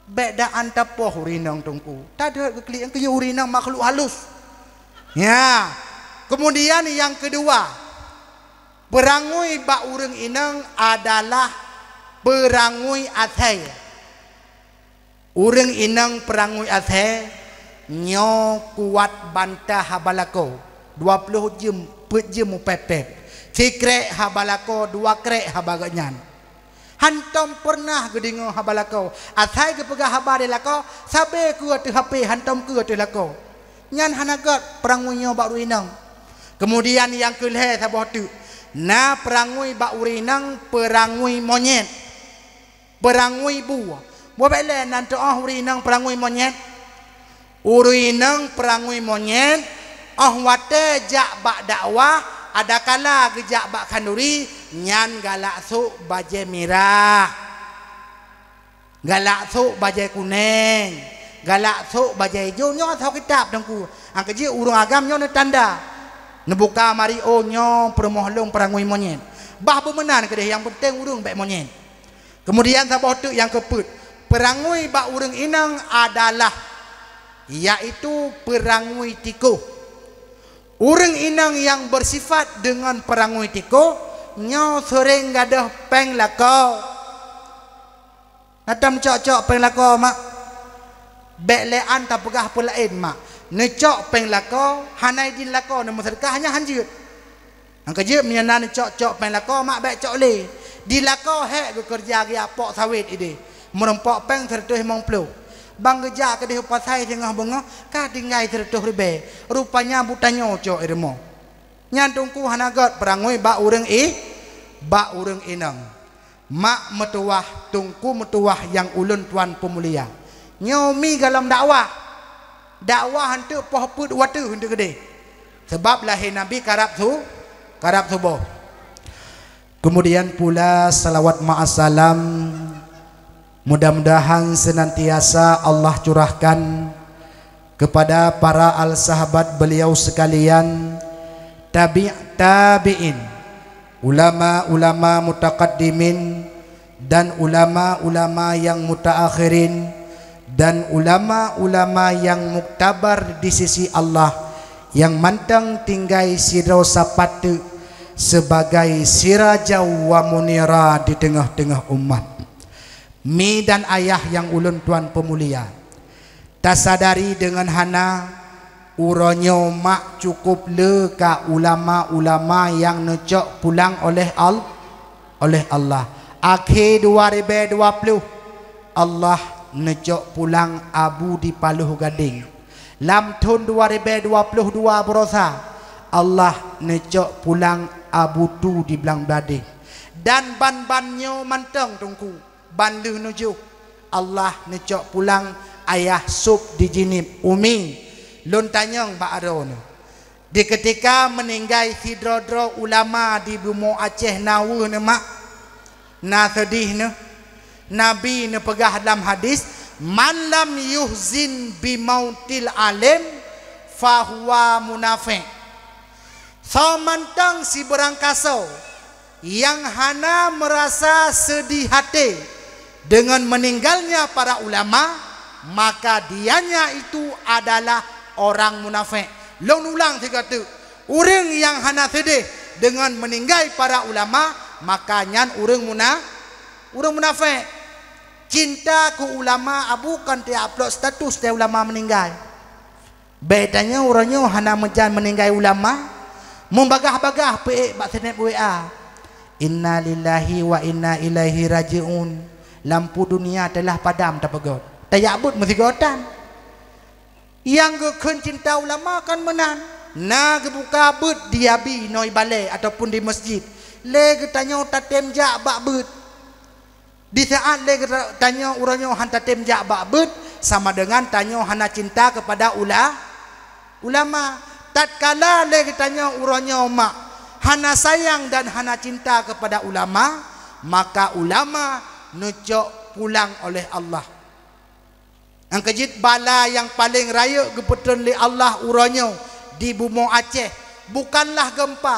Bèk daan tapoh ureueng inong teungku. Tadhôt geuklik, nyang keu ureueng inong makhluk halus. Ya. Keumudian nyang keudua, peurangui bak ureueng inong adalah peurangui asèe. Ureueng inong peurangui asèe nyoe kuat bantah haba lakoe, dua ploh jeuem, peuet jeuem mupèp-pèp. Sikrek haba lakoe, dua krek haba geuhnyan. Hantom peureunah geudeungö haba lakoe. Asai geupeugah haba di lakoe, sabe keue ateueh H P, hantom keue ateueh lakoe. Nyan hana gét peurangui nyoe bak ureueng inong. Keumudian nyang keu lhèe saboh teuk, na peurangui bak ureueng inong, peurangui monyét. Peurangui bu. Boh bèk lé nan teu'oh ureueng inong peurangui monyét. Ureueng inong peurangui monyét, 'oh watèe jak bak dakwah, adakala geujak bak khanduri, nyan galak sôk bajèe mirah, galak sôk bajèe kunèng, galak sôk bajèe ijo. Nyoe asoe kitab teungku. Nyang keu jeuet ureueng agam nyoe neutanda. Neubuka mari, "Oh, nyoe peurumoh lôn peurangui monyét." Bah beumeunan keudeh, nyang peunteng ureueng bèk monyét. Keumudian saboh teuk nyang keupeuet, peurangui bak ureueng inong adalah, yaitu peurangui tikôh. Ureueng inong nyang beusifat deungon peurangui tikôh nyoe seuréng gadôh péng lakoe. Na tom cok-cok péng lakoe, mak? Bèk lé an tapeugah peulaén, mak. Neucok péng lakoe, hana idin lakoe neumeuseudeukah, nyan han jeuet. Nyang keu jeuet meunyo na neucok-cok péng lakoe, mak bèk cok lé. Di lakoe hék geukeureuja geujak pok sawét idéh. Meurumpok péng sireutoh limong ploh. Ban geujak keudéh u pasai singoh beungoh ka tinggai sireutoh ribèe. Rupanya butanyoe cok i rumoh. Nyan teungku hana gét peurangui bak ureueng i, bak ureueng inong. Mak meutuwah, teungku meutuwah nyang ulôn tuan peumulia. Nyoe mi golom dakwah. Dakwah eunteuk poh peuet watèe eunteuk keudeh. Sabab lahé Nabi karab su-, karab suboh. Keumudian pula salawat ma'as salam, mudah-mudahan senantiasa Allah curahkan kepada para al sahabat beliau sekalian, tabi', tabi'in, ulama-ulama mutaqaddimin, dan ulama-ulama nyang mutaakhirin, dan ulama-ulama nyang muktabar di sisi Allah, nyang mantong tinggai sidroe sapat teuk sebagai siraja wa munira di teungoh-teungoh umat. Mi dan ayah nyang ulôn tuan peumulia, tasadari deungon hana, uroe nyoe mak cukôp le ka ulama-ulama nyang neucok pulang oleh Al-, oleh Allah. Akhé dua ribèe dua ploh, Allah neucok pulang Abu di Paloh Gadeng. Lam thôn dua ribèe dua ploh dua baroesa, Allah neucok pulang Abu Tu di Blang Bladeh. Dan ban-ban nyoe mantong teungku. Ban lheueh neujoh, Allah neucok pulang ayah sôb di jineb, umi. Lôn tanyong bak droeneuh, di keutika meuninggai sidroe-droe ulama di bumoe Aceh na weueh neuh mak? Na seudeh neuh? Nabi neupeugah lam hadis, "Man lam yuhzin bimautil alim, fahuwa munafiq." Soe mantong sibeurangkasoe nyang hana meurasa seudeh até deungon meuninggalnya para ulama, maka dianya itu adalah orang munafék. Lôn ulang sigoe teuk, ureuëng nyang hana seudeh deungon meuninggai para ulama, maka nyan ureuëng muna-, ureuëng munafék. Cinta keu ulama abu kon teuaplok status teuh ulama meuninggai. Bék tanyoe uroe nyoe hana meujan meuninggai ulama, meubagah-bagah peuék bak snap W A, "Innalillahi wa inna ilaihi raji'un." Lampu dunia telah padam tapeugöt. Tajak beuet meusigoe tan. Nyang geukheun cinta ulama kan meunan. Na geubuka beuet di Abi noi balée ataupun di meuseujid. Lé geutanyoe tatem jak bak beuet. Di saát lé geuta-, tanyoe uroe nyoe han tatem jak bak beuet, sama deungan tanyoe hana cinta keupada ula-, ulama. Tatkala lé geutanyoe uroe nyoe mak hana sayang dan hana cinta keupada ulama, maka ulama neucok pulang oleh Allah. Nyang keujeuet bala nyang paleng rayeuk geupeutreun lé Allah uroe nyoe di bumoe Aceh bukanlah geumpa.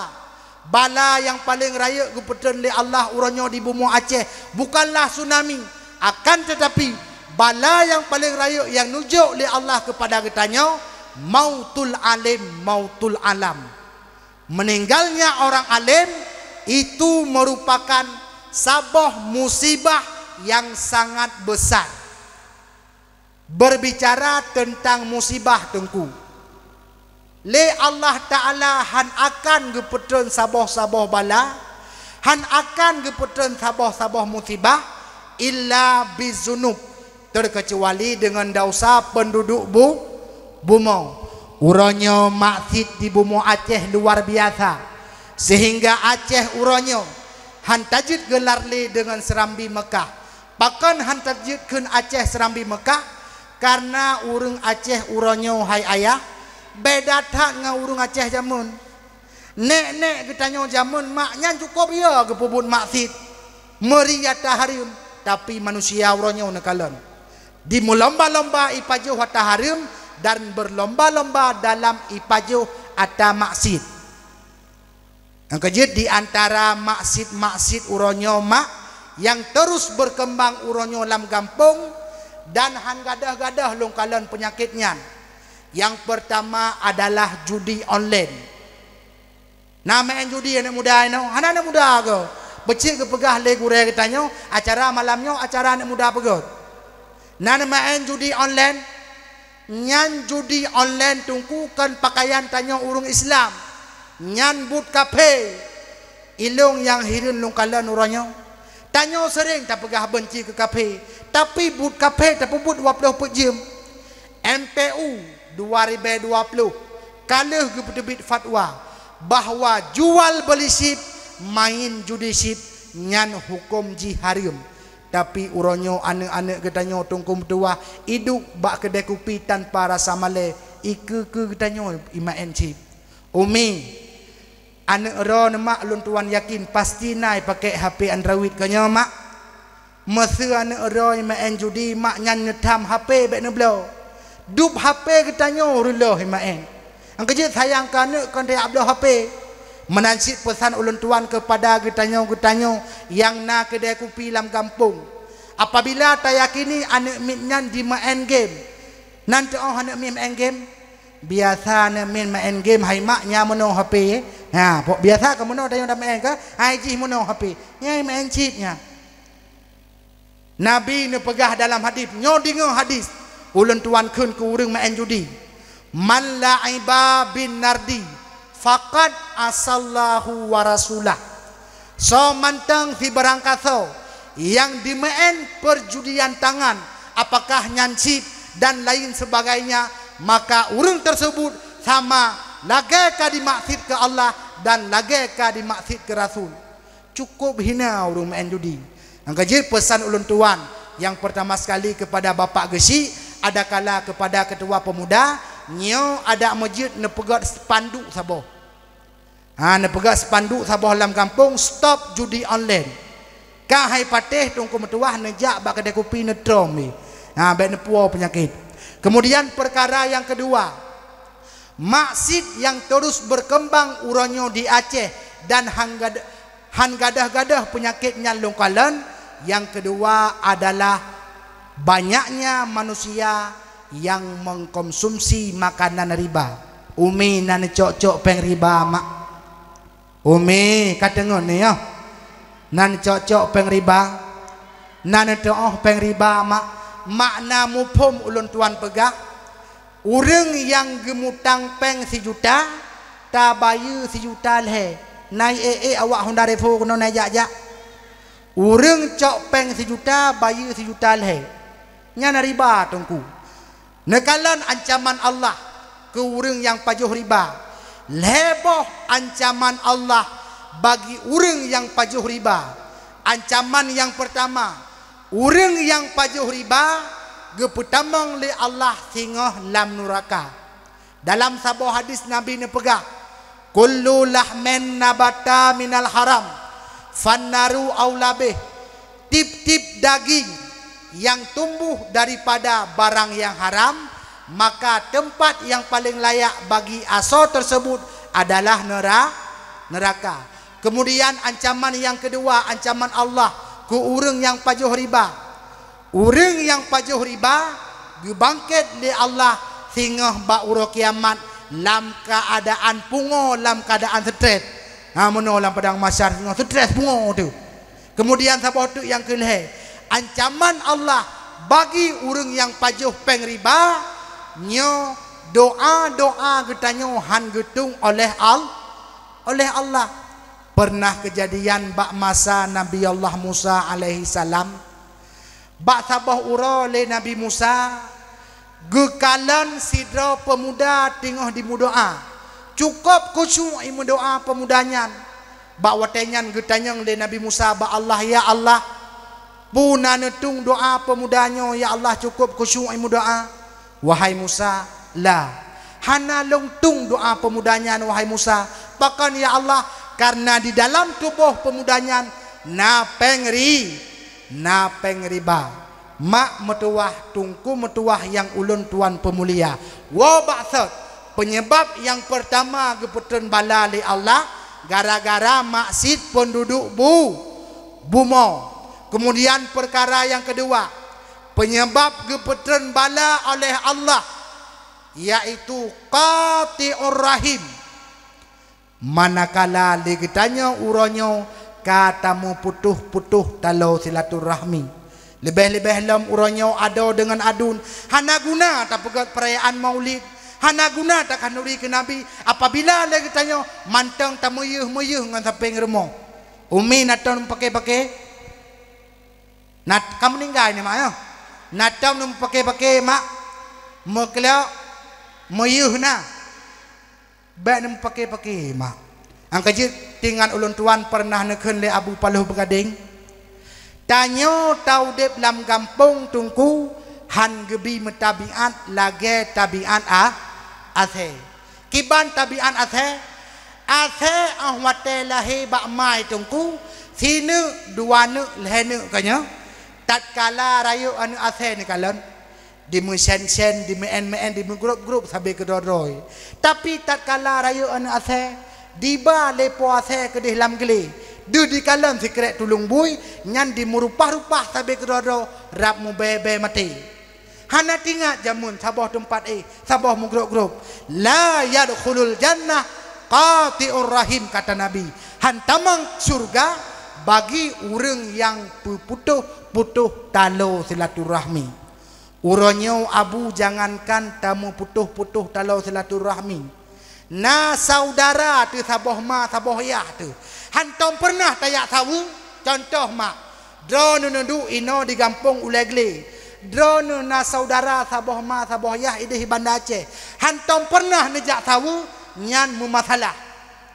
Bala nyang paleng rayeuk geupeutreun lé Allah uroe nyoe di bumoe Aceh bukanlah tsunami. Akan teutapi, bala nyang paleng rayeuk nyang neujok lé Allah keupada geutanyoe, mautul alim, mautul alam. Meninggalnya orang alim itu merupakan saboh musibah yang sangat besar. Berbicara teuntang musibah, Teungku, lé Allah Ta'ala han akan geupeutreun saboh-saboh bala, han akan geupeutreun saboh-saboh musibah, illa bizunub, teukeucuali deungon desya peunduduek bu-, bumoe. Uroe nyoe maksiet di bumoe Aceh luar biasa, sehingga Aceh uroe nyoe han tajeuet geular lé deungon seurambi Meukah. Pakon han tajeuet kheun Aceh seurambi Meukah? Kareuna ureuëng Aceh uroe nyoe, hai ayah, beda that ngon ureuëng Aceh jameun. Nék-nék geutanyoe jameun mak nyan cukôp yo geupeubuet maksiet, meuri ata hareuem, tapi manusia uroe nyoe neukalon. Di meulomba-lomba ipajoh ata hareuem dan berlomba-lomba dalam ipajoh ata maksiet. Nyang keujeuet di antara maksiet-maksiet uroe nyoe mak nyang terus berkembang uroe nyoe lam gampông dan han gadôh-gadôh lôn kalon peunyakét nyan. Nyang peurtama adalah judi online. Na meu'en judi aneuëk muda inoe? Hana aneuëk muda goe. Beujeuet geupeugah lé gurée geutanyoe, acara malam nyoe acara aneuëk muda peugöt. Na meu'en judi online? Nyan judi online, Teungku, kon pakaian tanyoe ureuëng Islam. Nyan buet kaphé. Ilôn nyang hireuen lôn kalon uroe nyoe. Tanyoe seuréng tapeugah beunci keu kaphé, tapi buet kaphé tapeubuet dua ploh peuet jeuem. M P U dua ribée dua ploh ka lheueh geupeuteubiet fatwa bahwa jual beuli chip, main judi chip, nyan huköm jih hareuem. Tapi uroe nyoe aneuëk-aneuëk geutanyoe Teungku meutuwah iduek bak keudée kupi tanpa rasa malée, ikeue-keue geutanyoe imeu'en chip. Umi, aneuëk droeneuh mak, lôn tuan yakin pasti na ipakék H P Android keu nyoe mak. Meuseu aneuëk droe imeu'en judi mak nyan neutham H P bék neubloe. Dub H P geutanyoe reuloh imeu'en. Nyang keujeuet sayang keu aneuëk kon tajak bloe H P. Meunan cit peusan ulôn tuan keupada geutanyoe-geutanyoe nyang na keudée kupi lam gampông. Apabila tayakini aneuëk miet nyan jimeu'en game, nan teu'oh aneuëk miet meu'en game, biasa aneuëk miet meu'en game hai mak nyan meunoe H P. Ha, pok biasa keu meunoe tanyoe tameu'en keu, hai jih meunoe H P. Nyan meu'en chip nyan. Nabi neupeugah dalam hadis, nyoe deungoe hadis, ulôn tuan kheun keu ureuëng meu'en judi, "Man la'iba bin nardi, faqad asallahu wa rasulah." Soe mantong sibarangkasoe nyang jimeu'en perjudian tangan, apakah nyan chip dan lain sebagainya, maka ureuëng tersebut sama lagée ka jimaksiet keu Allah dan lagée ka jimaksiet keu Rasul. Cukôp hina ureuëng meu'en judi. Nyang keujeuet peusan ulôn tuan, nyang peurtama sekali keupada Bapak Geuchik, adakala keupada Keutua Peumuda, nyoe adak meujeuet neupeugét spanduk saboh. Ha, neupeugét spanduk saboh lam gampông, "Stop judi online." Ka hai patéh Teungku meutuwah neujak bak keudè kupi neutrom jih. Ha, bék neupuwoe peunyakét. Keumudian peukara nyang keudua, maksiet nyang terus beukeumbang uroe nyoe di Aceh dan han gad-, han gadôh-gadôh peunyakét nyan lôn kalon, nyang keudua adalah banyaknya manusia nyang mengkonsumsi makanan riba. Umi na neucok-cok péng riba, mak. Umi, ka teungeut nyoe? Na neucok-cok péng riba, na neuteuôh péng riba, mak. Makna muphom ulôn tuan peugah, ureuëng nyang geumutang péng sijuta, tabayeue sijuta lhée. Na ék-ék awak Honda Revo keunoe na jak-jak. Ureuëng cok péng sijuta, bayeue sijuta lhée. Nyan riba, Teungku. Neukalon ancaman Allah keu ureuëng nyang pajoh riba. Lhée boh ancaman Allah bagi ureuëng nyang pajoh riba. Ancaman nyang peurtama, ureuëng nyang pajoh riba geupeutamong lé Allah singoh lam nuraka. Dalam saboh hadis Nabi neupeugah, "Kullu lahmin nabata minal haram, fannaru aula bih." Tiep-tiep daging nyang tumbuh daripada barang nyang haram, maka teumpat nyang paleng layak bagi asoe teuseubut adalah neura-, neuraka. Keumudian ancaman nyang keudua, ancaman Allah keu ureuëng nyang pajoh riba. Ureuëng nyang pajoh riba geubangkét lé Allah singoh bak uroe kiamat lam keuadaan pungoe, lam keuadaan strés. Ha, meunoe lam padang mahsyar singoh strés pungoe teuh. Keumudian saboh teuk nyang keulhée, ancaman Allah bagi ureuëng nyang pajoh péng riba, nyoe doa-doa geutanyoe han geutueng oleh Al-, oleh Allah. Pernah keujadian bak masa Nabi Allah Musa alaihissalam, bak saboh uroe lé Nabi Musa geukalon sidroe peumuda teungoh jimeudoa. Cukôp khusyuk jimeudoa peumuda nyan. Bak watée nyan geutanyong lé Nabi Musa bak Allah, "Ya Allah, peue na neutueng doa peumuda nyoe, ya Allah, cukôp khusyuk jimeudoa?" "Wahai Musa, la, hana lôn tueng doa peumuda nyan, wahai Musa. Pakon, ya Allah? Kareuna di dalam tuboh peumuda nyan na péng ri-, na péng riba." Mak meutuwah, Teungku meutuwah nyang ulôn tuan peumulia, woe bak sot, peunyebab nyang peurtama geupeutreun bala lé Allah gara-gara maksiet peunduduek bu-, bumoe. Keumudian peukara nyang keudua, peunyebab geupeutreun bala oleh Allah, yaitu qati'ur rahim. Manakala lé geutanyoe uroe nyoe ka tameuputôh-putôh taloe silaturahmi, leubeh-leubeh lom uroe nyoe adoe deungon aduen, hana guna tapeugét peurayaan Maulid, hana guna takhanduri keu Nabi, apabila lé geutanyoe mantong tameuyeuh-meuyeuh ngon sampéng rumoh. Umi, na tom neupake-pake? Na, ka meuninggai nyoe, mak, nyoe? Na tom neupake-pake, mak? Meukeulok, meuyeuh na. Bék neupake-pake, mak. Nyang keujeuet, teuingat ulôn tuan peureunah neukheun lé Abu Paloh Beugadeng, tanyoe taudeb lam gampông Teungku han geubi meutabiat lagée tabiat a-, asée. Kiban tabiat asée? Asée óh watée lahé bak ma i Teungku, sineuk, dua neuk, lhée neuk ka nyoe. Tatkala rayeuk aneuëk asée neukalon, dimeusen-sen, dimeuén-meuén, dimeugrôb-grôb sabe keudroe-droe. Tapi tatkala rayeuk aneuëk asée, diba lé po asée keudeh lam glé, deuh dikalon sikrek tuleueng bui, nyan dimeurupah-rupah sabe keudroe-droe, rab mubée-bée maté. Hana teuingat jameun saboh teumpat éh, saboh meugrôb-grôb. "La yadkhulul jannah qati'ur rahim," kata Nabi. Han tamong syeuruga bagi ureuëng nyang peuputôh-putôh taloe silaturahmi. Uroe nyoe Abu jangankan tameuputôh-putôh taloe silaturahmi, na saudara teuh saboh ma saboh yah teuh, hantom peureunah tajak saweue. Cuntoh mak, droeneuh neuduek inoe di gampông Ulée Glé, droeneuh na saudara saboh ma saboh yah ideh Banda Aceh, hantom peureunah neujak saweue, nyan meumasalah.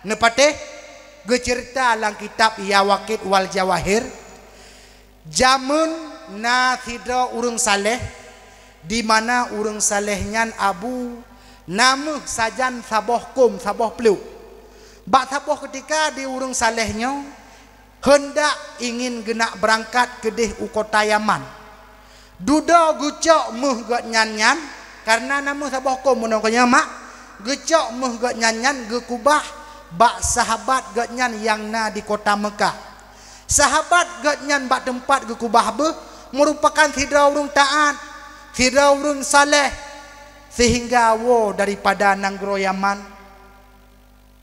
Neupatéh? Geuceurita lam kitab Yawaqit wal Jawahir, Jameun na sidroe ureuëng saleh, di mana ureuëng saleh nyan abu na méuh sajan saboh kôm, saboh pluek. Bak saboh keutika di ureuëng saleh nyoe heundak ingin geunak beurangkat keudeh u kota Yaman. Dudoe geucok méuh gobnyan nyan, kareuna na méuh saboh kôm meunoe keunyoe mak, geucok méuh gobnyan nyan geukeubah bak sahabat gobnyan nyang na di kota Meukah. Sahabat gobnyan bak teumpat geukeubah beuh meurupakan sidroe ureuëng taát, sidroe ureuëng saleh, seuhingga woe daripada nanggroe Yaman.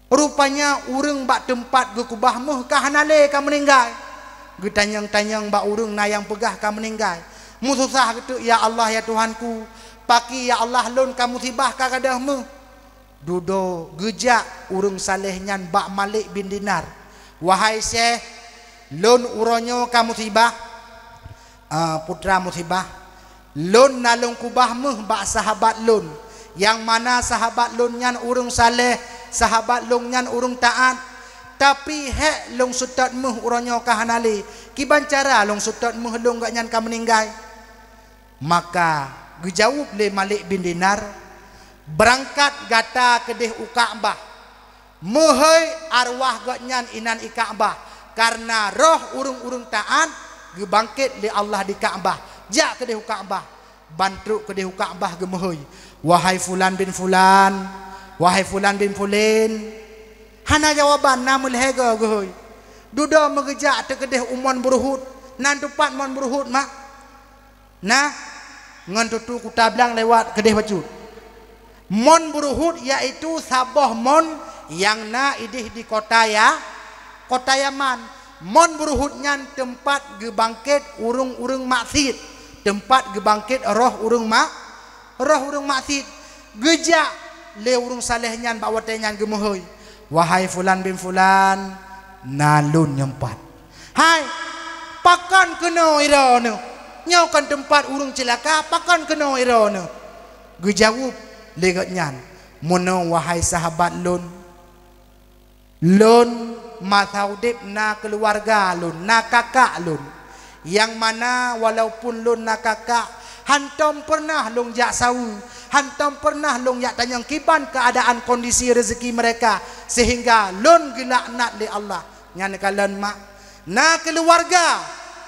Rupanya ureuëng bak teumpat geukeubah méuh ka hana lé, ka meuninggai. Geutanyong-tanyong bak ureuëng na nyang peugah ka meuninggai. Meususah geuteuk, "Ya Allah, ya Tuhanku, pakri ya Allah lôn ka musibah ka gadôh méuh." Dudoe geujak ureuëng saleh nyan bak Malik bin Dinar, "Wahai syekh, lôn uroe nyoe ka musibah, ah, putra musibah. Lôn na lôn keubah méuh bak sahabat lôn, nyang mana sahabat lôn nyan ureuëng saleh, sahabat lôn nyan ureuëng taát. Tapi hék lôn seutôt méuh uroe nyoe ka hana lé. Kiban cara lôn seutôt méuh lôn, gobnyan ka meuninggai?" Maka geujaweueb lé Malik bin Dinar, "Beurangkat gata keudeh u Ka'bah. Meuhôi arwah gobnyan inan i Ka'bah, kareuna roh ureuëng-ureuëng taát geubangket lé Allah di Ka'bah. Jak keudeh u Ka'bah." Ban trok keudeh u Ka'bah geumeuhôi, "Wahai fulan bin fulan, wahai fulan bin fulin." Hana jawaban, na meulhèe goe geuhôi. Dudoe meugeujak teukeudeh u Mon Buruhut. Na teupat Mon Buruhut mak? Na, ngon tutu kuta blang lewat keudeh bacut. Mon Buruhut yaitu saboh mon nyang na ideh di kota Ya-, kota Yaman. Mon Buruhut nyan teumpat geubangket ureuëng-ureuëng maksiet, teumpat geubangket roh ureuëng mak-, roh ureuëng maksiet. Geujak lé ureuëng saleh nyan bak watée nyan geumeuhôi, "Wahai fulan bin fulan, na lôn nyoe pat." "Hai, pakon keunoe droeneuh? Nyoe kan teumpat ureuëng ceulaka, pakon keunoe droeneuh?" Geujaweueb lé gobnyan, "Meunoe wahai sahabat lôn, lôn masa udeb na keuluwarga lôn, na kakak lôn, nyang mana walaupun lôn na kakak, hantom peureunah lôn jak saweue, hantom peureunah lôn jak tanyong kiban keuadaan kondisi reuzeuki meureka, seuhingga lôn geulaknat lé Allah." Nyan kalon mak. Na keuluwarga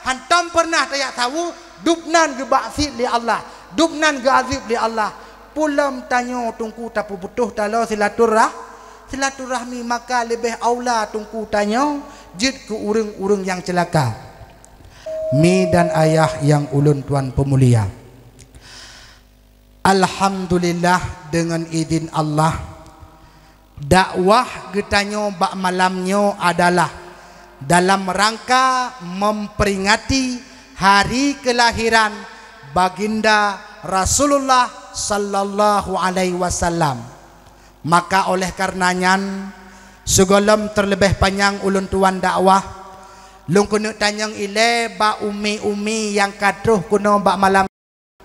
hantom peureunah tajak saweue, dubnan geubaksit lé Allah, dubnan geuazeueb lé Allah. Peulom tanyoe teungku tapeubeutoh taloe silaturah-, silaturahmi, maka leubeh aula teungku tanyoe jeuet keu ureuëng-ureuëng nyang ceulaka. Mi dan ayah nyang ulôn tuan peumulia. Alhamdulillah, deungon idin Allah, dakwah geutanyoe bak malam nyoe adalah dalam rangka memperingati hari kelahiran Baginda Rasulullah sallallahu alaihi wasallam. Maka oleh karena nyan, sigohlom terlebih panyang ulôn tuan dakwah, lôn keuneuk tanyong ilée bak umi-umi nyang ka troh keunoe bak malam.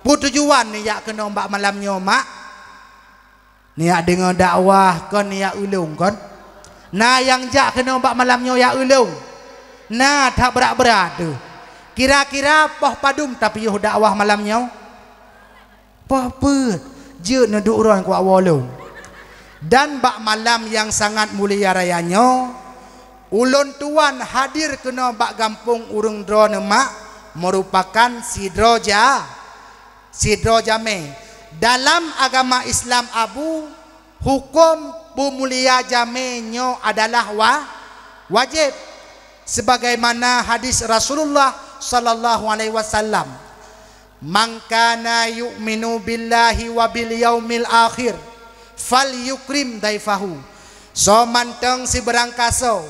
Peue tujuan neujak keunoe bak malam nyoe mak? Neujak deungoe dakwah kon neujak ulông kon? Na nyang jak keunoe bak malam nyoe jak ulông? Na that brat-brat teuh. Kira-kira poh padum tapiôh dakwah malam nyoe? Poh peuet, jeuet neuduek uroe kuak woe lôn. Dan bak malam nyang sangat mulia raya nyoe, ulôn tuan hadir keunoe bak gampông ureuëng droeneuh mak meurupakan sidroe ja-, sidroe jamé. Dalam agama Islam Abu, huköm peumulia jamé nyoe adalah wa-, wajéb, sebagaimana hadis Rasulullah sallallahu alaihi wasallam, "Man kana yu'minu billahi wa bil yaumil akhir, falyukrim daifahu." Soe mantong sibeurangkasoe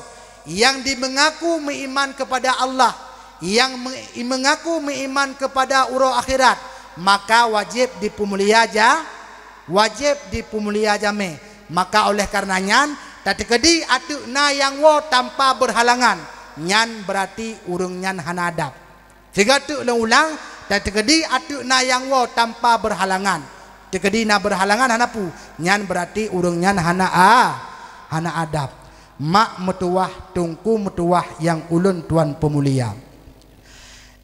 nyang jimeungaku meuiman keupada Allah, nyang me-, meungaku meuiman keupada uroe akhirat, maka wajéb jipeumulia ja-, wajéb jipeumulia jamé. Maka oleh karena nyan, tateukeudi ateueh na nyang woe tanpa beurhalangan, nyan beurati ureuëng nyan hana adab. Sigoe teuk lôn ulang, tateukeudi ateueh na nyang woe tanpa beurhalangan. Teukeudi na beurhalangan hana peue, nyan beurati ureuëng nyan hana a-, hana adab. Mak meutuwah, teungku meutuwah nyang ulôn tuan peumulia.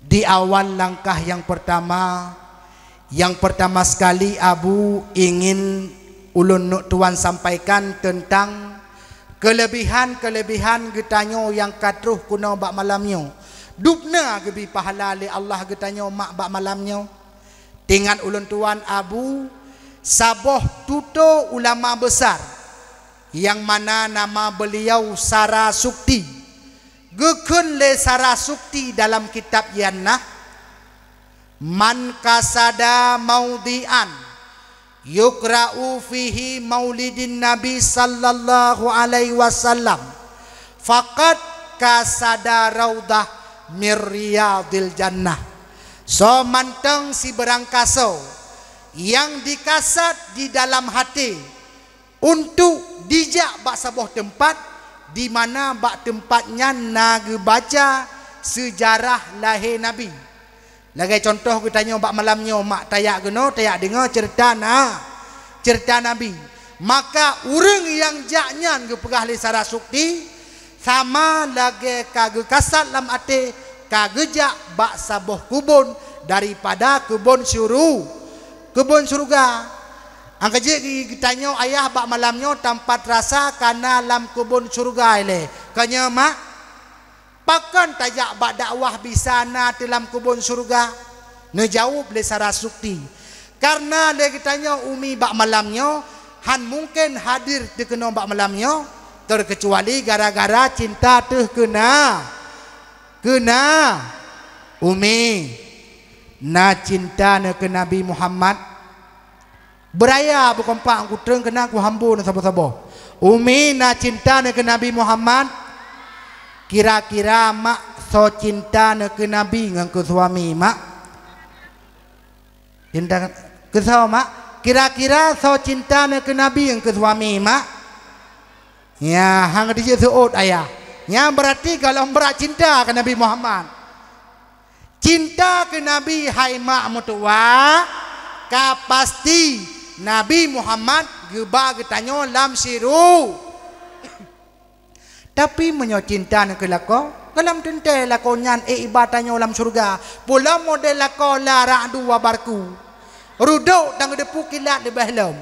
Di awal langkah nyang pertama, nyang pertama sekali Abu ingin ulôn neuk tuan sampaikan teuntang keulebihan-keulebihan geutanyoe nyang ka troh keunoe bak malam nyoe. Dubna geubi pahala lé Allah geutanyoe mak bak malam nyoe. Teuingat ulôn tuan Abu, saboh tutoe ulama besar, nyang mana nama beliau Sarasukti. Geukheun lé Sarasukti dalam kitab nyan na, "Man qasada maudhi'an yuqra'u fihi maulidin Nabi sallallahu alaihi wasallam, faqad qasada raudhah min riyadhil jannah." Soe mantong sibeurangkasoe nyang dikasad di dalam até untuk jijak bak saboh teumpat, di mana bak teumpat nyan na geubaca seujarah lahé Nabi. Lagée cuntoh geutanyoe bak malam nyoe mak tajak keunoe, tajak deungoe ceurita na, ceurita Nabi. Maka ureuëng nyang jak nyan geupeugah lé Sarasukti, sama lagée ka geukasad lam até, ka geujak bak saboh keubon daripada keubon syuru-, keubon syeuruga. Nyang keujeuet geutanyoe ayah bak malam nyoe tampat rasa ka na lam keubon syeuruga ilée. Ka nyoe mak, pakon tajak bak dakwah bisa na teulam keubon syeuruga? Neujaweueb lé Sarasukti, "Kareuna lé geutanyoe umi bak malam nyoe han mungken hadir teuh keunoe bak malam nyoe, teukeucuali gara-gara cinta teuh keu na, keu na umi, na cinta neuh keu Nabi Muhammad." Beuraya beukompak kutrön keunan kuhambo neuh saboh-saboh. Umi na cinta neuh keu Nabi Muhammad? Kira-kira mak soe cinta neuh keu Nabi ngon keu suami mak? Cinta keu soe mak? Kira-kira soe cinta neuh keu Nabi ngon keu suami mak? Ya, hang dijeuet seuôt ayah. Nyan beurati golom brat cinta keu Nabi Muhammad. Cinta keu Nabi hai mak meutuwa, ka pasti Nabi Muhammad geuba geutanyoe lam syuru. Tapi meunyoe cinta neuh keu lakoe, golom teuntée lakoe nyan ék iba tanyoe lam syeuruga. Peulom model lakoe la ra'du wa barqu. Rudok dan geudepu kilat leubeh lom.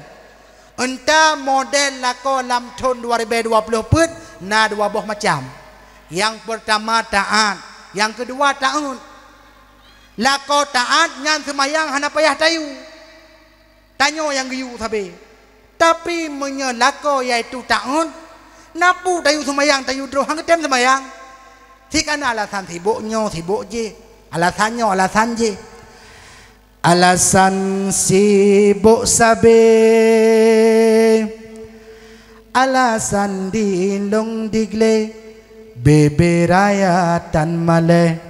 Entah model lakoe lam thon dua ribée dua ploh peuet na dua boh macam. Nyang peurtama taát, nyang keudua taôt. Lakoe taát nyan seumayang hana payah tayue. Tanyoe nyang geuyue sabe. Tapi meunyoe lakoe yaitu taôt, na peue tayue seumayang tayue droe hana tem seumayang. Sik kana alasan sibok nyoe sibok jih, alasan nyoe alasan jih. Alasan sibok sabe, alasan dilong digle, bebe raya tan malée,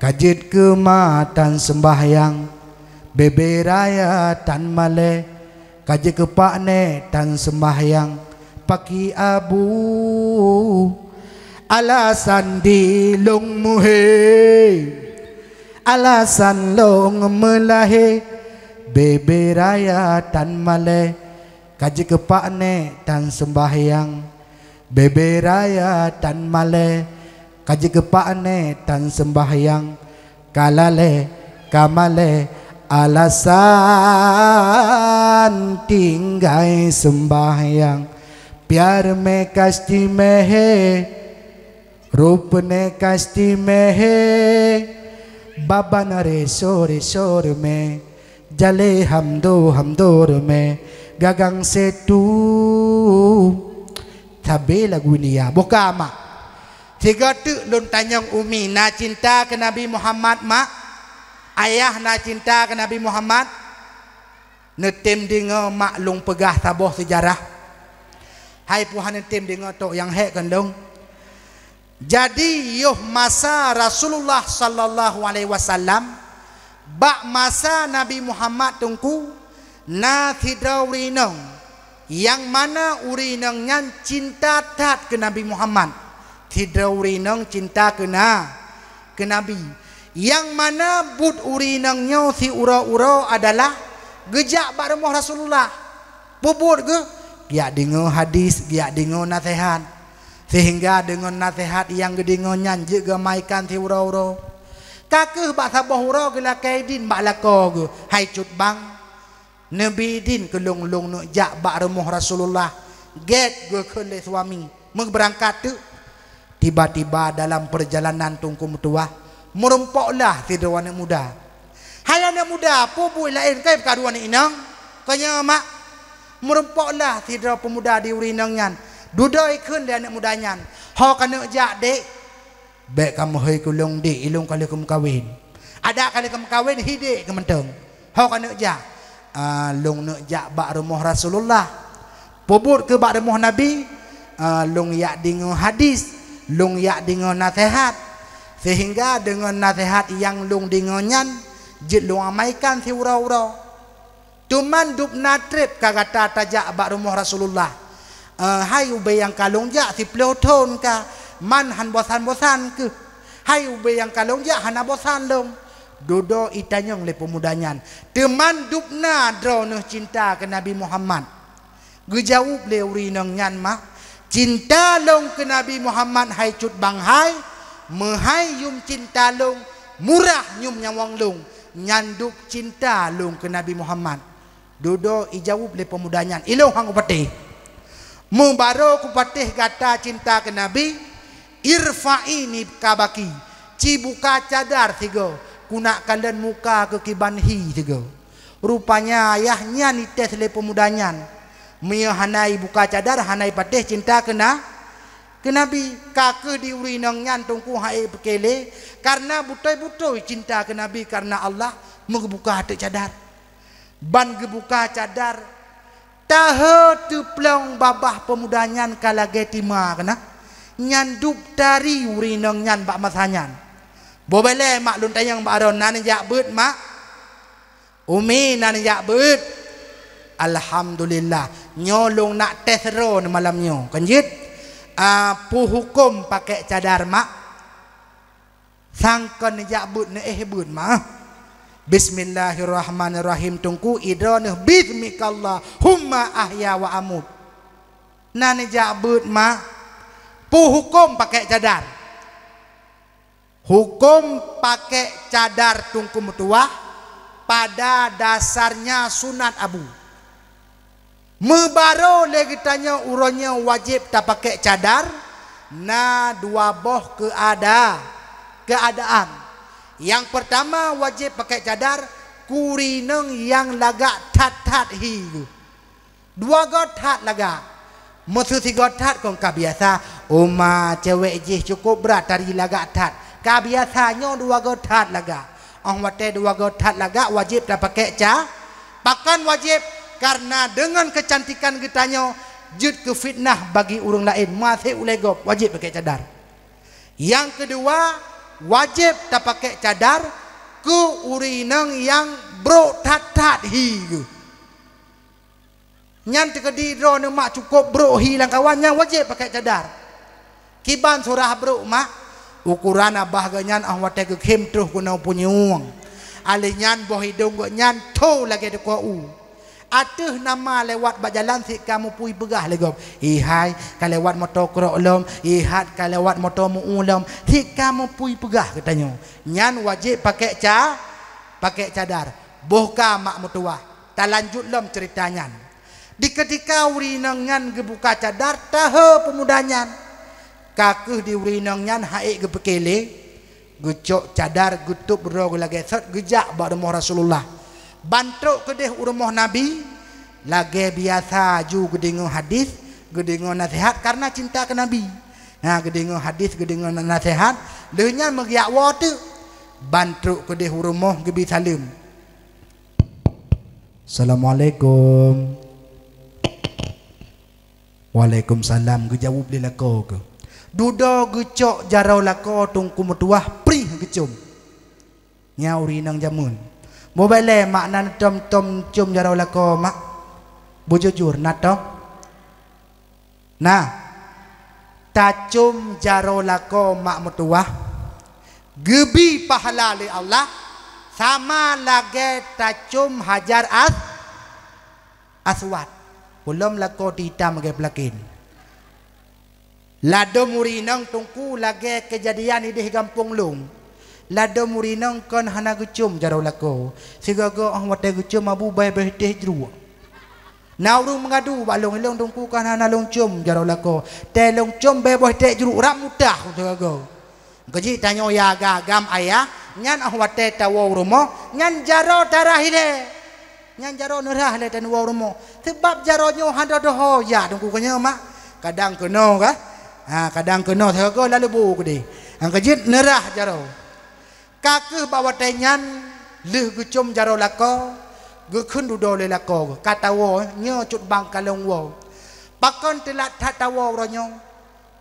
ka jeuet keu ma tan seumbahyang, bebe raya tan malée, ka jeuet keu paknek tan seumbahyang, paki abu. Alasan dilong muhe, alasan long meulahé, bebe raya tan malée, ka jeuet keu paknek tan seumbahyang, bebe raya tan malée, ka jeuet keu paknek tan seumbahyang, ka lalée ka malée, alasan tinggai seumbahyang, piar mé kasti mehe. Rupne kasti mehe, baban reso-reso rume, jale hamdo-hamdo rume, gagang setu. Sabe lagu nyan, boh ka mak. Sigoe teuk lôn tanyong umi, na cinta keu Nabi Muhammad mak? Ayah na cinta keu Nabi Muhammad? Neutem deungoe mak lôn peugah saboh seujarah. Hai puhan neutem deungoe tok nyang hék keu lôn. Jadi yoh masa Rasulullah sallallahu alaihi wasallam, bak masa Nabi Muhammad teungku, na sidroe ureuëng inong, nyang mana ureuëng inong nyan cinta that keu Nabi Muhammad. Sidroe ureuëng inong cinta keu na, keu Nabi. Nyang mana buet ureuëng inong nyoe siuroe-uroe adalah geujak bak rumoh Rasulullah. Peubuet geuh, geujak deungoe hadis, geujak deungoe naseuhat. Seuhingga deungon naseuhat nyang geudeungoe nyan jeuet geuamaikan siuroe-uroe. Ka kheueh bak saboh uroe geulakée idin bak lakoe geuh, "Hai cut bang, neubi idin keu lôn, lôn neuk jak bak rumoh Rasulullah." Gét geukheun lé suami, "Meubeurangkat teuk." Tiba-tiba dalam peurjalanan Teungku meutuwah, meurumpok lah sidroe aneuëk muda. "Hai aneuëk muda, peue buet laén keu peukaru aneuëk inong?" "Keu nyoe, mak." Meurumpok lah sidroe peumuda di ureuëng inong nyan. Dudoe ikheun lé aneuëk muda nyan, "Ho kaneuk jak, dek?" "Bék kameuhôi keu lôn, dek, ilôn ka lheueh meukawen." "Adak ka lheueh meukawen, hi dek keu mantong. Ho kaneuk jak?" "Ah, lôn neuk jak bak rumoh Rasulullah." "Peue buet keu bak rumoh Nabi?" "Ah, lôn jak deungoe hadis, lôn jak deungoe naseuhat, seuhingga deungon naseuhat nyang lôn deungoe nyan jeuet lôn amaikan siuroe-uroe. Teuma dub na treb ka gata tajak bak rumoh Rasulullah. Eh, hai ubé nyang ka lôn jak siplôh thon ka, man han bosan-bosan kheueh. Hai ubé nyang ka lôn jak hana bosan lôn." Dudoe itanyong lé peumuda nyan, "Teuma dub na droeneueh cinta keu Nabi Muhammad?" Geujaweueb lé ureuëng inong nyan, "Mak, cinta lôn keu Nabi Muhammad hai cut bang hai, meuhai yum cinta lôn, murah yum nyawöng lôn, nyan dub cinta lôn keu Nabi Muhammad." Dudoe ijaweueb lé peumuda nyan, "Ilôn han kupatéh. Meubarô kupatéh gata cinta keu Nabi, irfa'i niqabaki, ci buka cadar sigoe, kunak kalon muka keu kiban hi sigoe." Rupanya ayah nyan ites lé peumuda nyan. Meunyoe hana ibuka cadar, hana ipatéh cinta keu na-, keu Nabi. Ka kheueh di ureuëng inong nyan Teungku han ék peukeulé, kareuna beutôi-beutôi cinta keu Nabi kareuna Allah, meugeubuka teuk cadar. Ban geubuka cadar, tahe teuplong babah peumuda nyan ka lagée tima keunan. Nyan dub tari ureuëng inong nyan bak masa nyan. "Boh belée, mak, lôn tanyong bak droe, na neujak beuet, mak?" "Umi, na neujak beuet?" "Alhamdulillah, nyoe lôn nak tes droe malam nyoe. Kan jeuet, ah, peue huköm pakék cadar, mak?" "Sang kon neujak beuet, neuéh beuet, mak." "Bismillahirrahmanirrahim, Teungku, idroe neuh, bismikallahumma ahya wa amut." "Na neujak beuet, mak. Peue huköm pakék cadar?" "Huköm pakék cadar Teungku meutuwah, pada dasarnya sunat Abu. Meubarô lé geutanyoe uroe nyoe wajéb tapakék cadar, na dua boh keuada-, keuadaan. Nyang peurtama wajéb pakék cadar keu ureuëng inong nyang lagak that-that hi geuh. Dua goe that lagak. Meuseu sigoe that kon ka biasa, uma cewek jih cukôp brat tari lagak that. Ka biasa nyoe dua goe that lagak. Óh watée dua goe that lagak wajéb tapakék ca-, pakon wajéb? Kareuna deungon keucantikan geutanyoe jeuet keu fitnah bagi ureuëng laén, meuaséh ulée gob wajéb pakék cadar. Nyang keudua, wajéb tapakék cadar keu ureuëng inong nyang brok that-that hi geuh. Nyan teukeudi droeneuh mak cukôp brok hi lam kawan, nyan wajéb pakék cadar. Kiban surah brok mak, ukoran abah geuh nyan óh watée geukhém troh keunoe punyueng. Alèh nyan boh idông geuh nyan tho lagée dikeue u. Ateueh nama lewat bak jalan sit ka meupui peugah lé gob, "Ihai, ka lewat moto krok lom, ihat ka lewat moto meu lom," sit ka meupui peugah geutanyoe. Nyan wajéb pakék ca-, pakék cadar. Boh ka mak meutuwah. Talanjut lom ceurita nyan. Di keutika ureuëng inong nyan geubuka cadar, tahe peumuda nyan. Ka kheueh di ureuëng inong nyan han ék geupeukeulé, geucok cadar, geutôb droe geuh lagée sot, geujak bak rumoh Rasulullah. Ban trok keudeh u rumoh Nabi, lagée biasa ju geudeungoe hadis, geudeungoe naseuhat kareuna cinta keu Nabi. Na geudeungoe hadis, geudeungoe naseuhat, lheueh nyan meugeujak woe teuk. Ban trok keudeh u rumoh geubi saleuem. "Assalamualaikum." "Waalaikumsalam," geujaweueb lé lakoe geuh. Dudoe geucok jaroe lakoe Teungku meutuwah prih geucôm. Nyan ureuëng inong jameun. Boh belée mak na tom-tom com jaroe lakoe mak? Beujujur na tom? Nah, tacôm jaroe lakoe mak meutuwah, geubi pahala lé Allah, sama lagée tacôm Hajar As-, Aswad. Peulom lakoe teuitam lagée peulakén. Ladôm ureuëng inong Teungku lagée keujadian ideh gampông lôn. Ladôm ureueng inong kon hana geucôm jaroe lakoe. Sigoe-goe 'oh watèe geucôm abu bèe-bèe teh jruek. Na ureueng meungadu bak lôn, ilôn Teungku kon hana lôn côm jaroe lakoe. Tée lôn côm bèe-bèe teh jruek rab mutah sigoe-goe. Keujeuet tanyoe ya agam-agam ayah, nyan 'oh watèe tawoe u rumoh, nyan jaroe tarah ilèe. Nyan jaroe neurah lé tanyoe woe u rumoh. Sabab jaroe nyoe hana doho jak Teungku keunyoe mak. Kadang keunoe kah? Ha, kadang keunoe sigoe-goe laleubu keudeh. Nyang keujeuet neurah jaroe. Ka kheueh bak watèe nyan lheueh geucôm jaroe lakoe, geukheun dudoe lé lakoe geuh. Ka tawoe, nyoe cut bang ka lôn woe. Pakon teulat that tawoe uroe nyoe?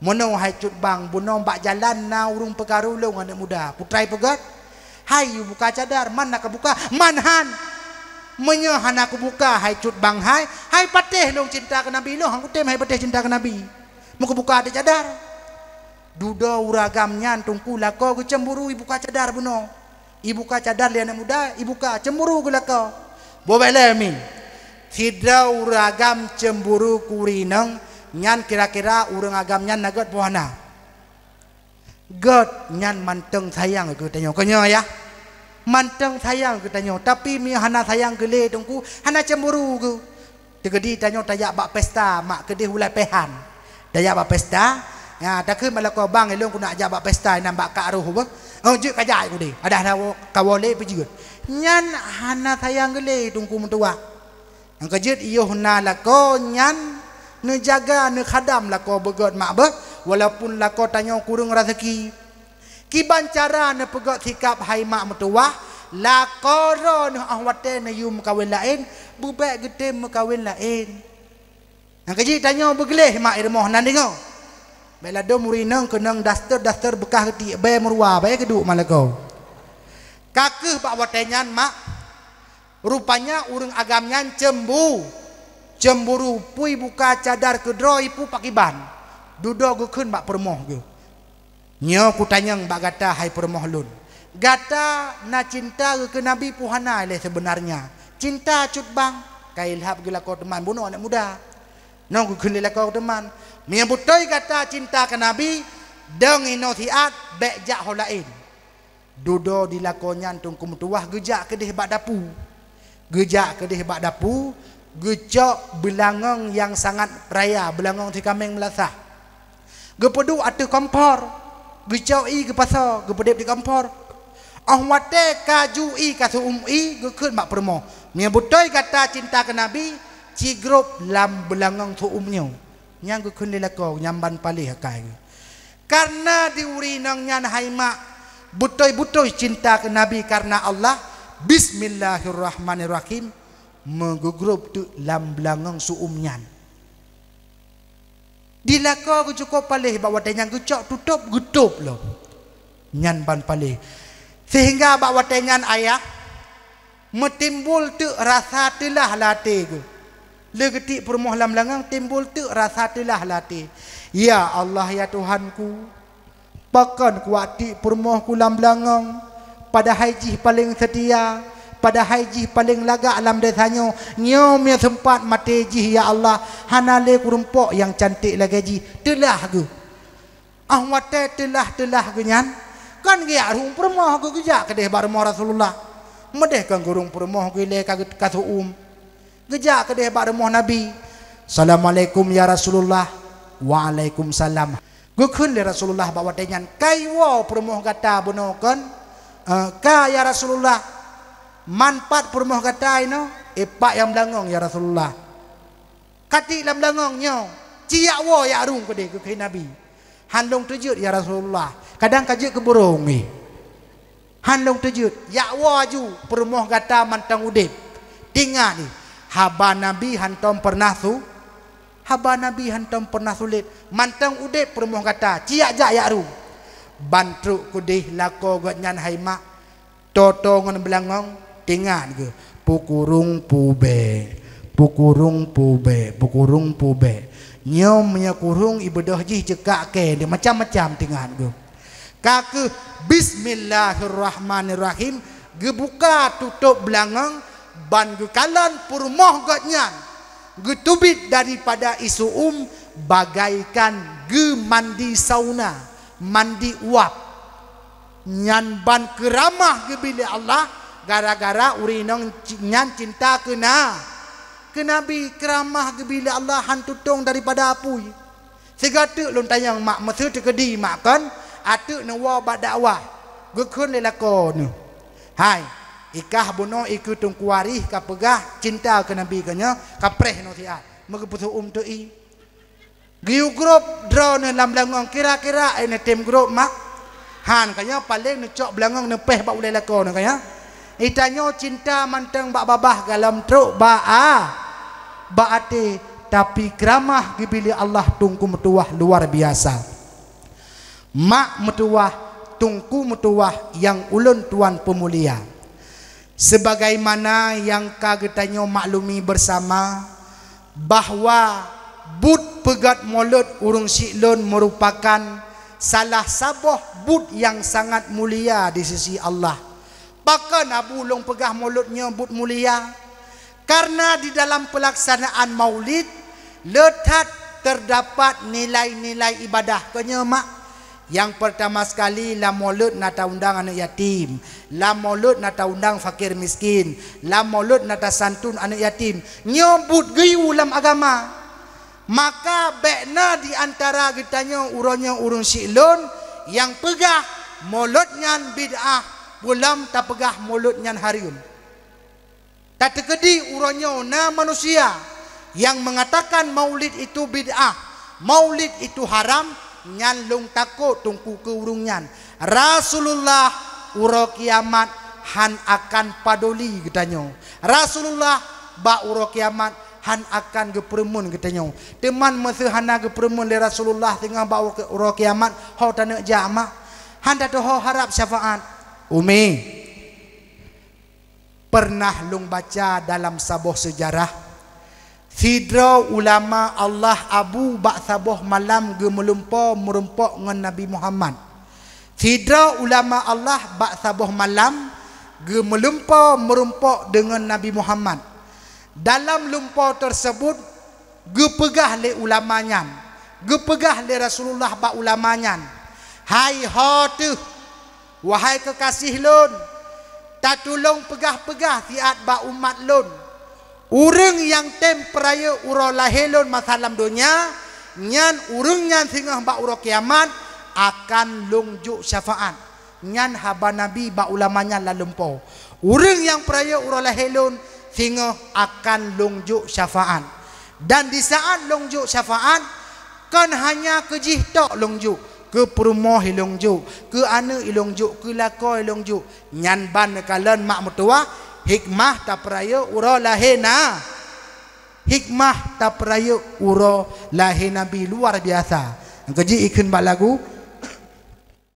Meunoe hai cut bang, bunoe bak jalan na ureueng peukaru lôn aneuk muda. Peue treuk peugah, "Hai, yue buka cadar, man na kabuka?" "Man han." "Meunyoe hana kubuka hai cut bang hai, hai patéh lôn cinta keu Nabi lôn, han kutem hai patéh cinta keu Nabi. Meukubuka até cadar." Dudoe ureueng agam nyan Teungku lakoe geucemburu ibuka cadar bunoe. Ibuka cadar lé aneuk muda, ibuka cemburu geuh lakoe. Boh bèk lé mi. Sidroe ureueng agam cemburu keu ureueng inong, nyan kira-kira ureueng agam nyan na gèt peue hana? Gèt, nyan mantong sayang keu tanyoe. Keunyoe ya. Mantong sayang keu tanyoe. Tapi meunyoe hana sayang keu lé Teungku, hana cemburu keu. Teukeudi tanyoe tajak bak pesta, mak keudeh ulai pèhan. Tajak bak pesta, ya, takheun bak lakoe, "Bang, ilôn keuneuk jak bak pesta inan bak kak roh beuh." "Oh, jeuet kajak keudeh. Adak hana wo-, kawoe lé peue jeuet." Nyan hana sayang keu lé Teungku meutuwah. Nyang keujeuet yoh na lakoe nyan neujaga, neukhadam lakoe beugèt mak beuh, walaupun lakoe tanyoe kureueng raseuki. Kiban cara neupeugèt sikap hai mak meutuwah, lakoe droeneuh 'oh watèe neuyue meukawen laén, beubèk geutem meukawen laén. Nyang keujeuet tanyoe beugleh mak i rumoh nan deungoe. Bèk ladôm ureueng inong keunong daster-daster beukah geutiek bèe meuruwa bèe keuduek mak lakoe. Ka kheueh bak watèe nyan mak, rupanya ureueng agam nyan cembu-, cemburu, peue ibuka cadar keudroe ipu pakiban. Dudoe geukheun bak peurumoh geuh. Nyoe kutanyong bak gata hai peurumoh lôn. Gata na cinta keu Nabi peue hana lé seubeunarnya? Cinta cut bang, ka ilhab geulakoe teuman bunoe aneuk muda. Nyoe geukheun lé lakoe teuman. Meunyoe beutôi gata cinta keu Nabi, dong inoe siat bèk jak ho laén. Dudoe di lakoe nyan Teungku meutuwah geujak keudeh bak dapu. Geujak keudeh bak dapu, geucok beulangong nyang sangat raya, beulangong si kaméng meulasah. Geupeuduek ateueh kompor, geucok ié geupasoe, geupeudeb di kompor. 'Oh watèe ka ju ié ka seu-uem ié, geukheun bak peurumoh, "Meunyoe beutôi gata cinta keu Nabi, ci grôb lam beulangong seu-uem nyoe." Nyang geukheun lé lakoe, nyan ban paléh akai geuh. Kareuna di ureueng inong nyan hai mak, beutôi-beutôi cinta keu Nabi kareuna Allah, bismillahirrahmanirrahim, meugeugrôb teuk lam beulangong seu-uem nyan. Di lakoe geuh cukôp paléh bak watèe nyan geucok tutôp, geutôp lom. Nyan ban paléh. Seuhingga bak watèe nyan ayah, meutimbul teuk rasa teulah lam até geuh. Lé geutiek peurumoh lam beulangong timbul teuk rasa teulah lam até. "Ya Allah, ya Tuhanku, pakon kuwak tiek peurumoh ku lam beulangong, padahai jih paleng seutia, padahai jih paleng lagak lam desa nyoe. Nyoe meunyoe seumpat maté jih, ya Allah, hana lé kurumpok nyang canték lagèe jih." Teulah geuh. 'Oh watèe teulah-teulah geuh nyan, kan geujak rhueng peurumoh geuh, geujak keudeh bak rumoh Rasulullah. Meudeh kon geurhueng peurumoh geuh ilèe ka, ka seu-uem. Geujak keudeh bak rumoh Nabi. "Assalamualaikum ya Rasulullah." "Waalaikumsalam." Geukheun lé Rasulullah bak watèe nyan, "Ka iwoe peurumoh gata bunoe kon?" "Eh, ka ya Rasulullah." "Man pat peurumoh gata inoe?" "Eh, pat nyang beulangong ya Rasulullah." "Ka tiek lam beulangong nyoe, ci jak woe jak rhueng keudeh," geukheun Nabi. "Han lôn teujeuet ya Rasulullah, kadang ka jeuet keu burông nyoe. Han lôn teujeuet, jak woe aju peurumoh gata mantong udeb. Teuingat nyoe, haba Nabi hantom peureunah su-, haba Nabi hantom peureunah sulet. Mantong udeb peurumoh gata, ci jak jak jak rhueng." Ban trok keudeh lakoe gobnyan hai mak, Toto ngon beulangong, teuingat geuh, peukurong pubèe, peukurong pubèe, peukurong pubèe. Nyoe meunyoe kurong ibeudôh jih jeukak kèe, macam-macam teuingat geuh. Ka kheueh bismillahirrahmanirrahim, geubuka tutôp beulangong, ban geukalon peurumoh gobnyan, geuteubiet daripada isu uem bagaikan geumandi sauna, mandi uap. Nyan ban keuramah geubri lé Allah gara-gara ureuëng inong ci-, nyan cinta keu na-, keu Nabi. Keuramah geubri lé Allah han tutong daripada apui. Sigateuk lôn tanyong mak, meuseu teukeudi mak kon, ateueh neuwoe bak dakwah, geukheun lé lakoe neuh, "Hai, ikah bunoe ikeue Teungku Arih ka peugah cinta keu Nabi, ka nyoe ka preh noe siat, meugeupeusu'um teuk i." Geuyue grôp droeneuh lam beulangong, kira-kira ai neutem grôp mak? Han, ka nyoe paleng neucok beulangong neupeh bak ulée lakoe neuh, ka nyoe. Itanyoe cinta mantong bak babah, galom trok bak a-, bak até, tapi keuramah geubri lé Allah Teungku meutuwah luar biasa. Mak meutuwah, Teungku meutuwah nyang ulôn tuan peumulia. Sebagaimana nyang ka geutanyoe maklumi beusama, bahwa buet peugét Molot ureuëng Siklon meurupakan salah saboh buet nyang sangat mulia di sisi Allah. Pakon Abu lôn peugah Molot nyoe buet mulia? Karena di dalam pelaksanaan Maulid le that terdapat nilai-nilai ibadah, ka nyoe mak. Nyang peurtama sekali, lam Molot na taundang aneuëk yatim, lam Molot na taundang fakir miskin, lam Molot na tasantun aneuëk yatim. Nyoe buet geuyue lam agama. Maka bék na di antara geutanyoe uroe nyoe ureuëng Siklon nyang peugah Molot nyan bid'ah, peulom tapeugah Molot nyan hareuem. Tateukeudi uroe nyoe na manusia nyang meungatakan Maulid itu bid'ah, Maulid itu haram, nyan lôn takot Teungku keu ureuëng nyan. Rasulullah uroe kiamat han akan padoli geutanyoe. Rasulullah bak uroe kiamat han akan geupeureumeun geutanyoe. Teuma meuseu hana geupeureumeun lé Rasulullah singoh bak uroe, uroe kiamat, ho taneuk jak mak? Han tatuho harab syafaat? Umi. Pernah lôn baca dalam saboh seujarah, sidroe ulama Allah Abu bak saboh malam geumeulumpoe meurumpok ngon Nabi Muhammad. Sidroe ulama Allah bak saboh malam geumeulumpoe meurumpok deungon Nabi Muhammad. Dalam lumpoe teusebut, geupeugah lé ulama nyan, geupeugah lé Rasulullah bak ulama nyan, "Hai ho teuh, wahai keukasih lôn, tatulông peugah-peugah siat bak umat lôn. Ureuëng nyang tem peurayeuk uroe lahé lôn masa lam donya, nyan ureuëng nyan singoh bak uroe kiamat akan lôn jok syafaat." Nyan haba Nabi bak ulama nyan lam lumpoe. Ureuëng nyang peurayeuk uroe lahé lôn, singoh akan lôn jok syafaat. Dan di saat lôn jok syafaat, kon hanya keu jih tok lôn jok, keu peurumoh i lôn jok, keu aneuëk i lôn jok, keu lakoe i lôn jok. Nyan ban neukalon mak meutuwah, hikmah tapeurayeuk uroe lahé na. Hikmah tapeurayeuk uroe lahé Nabi luar biasa. Nyang keujih ikheun bak lagu,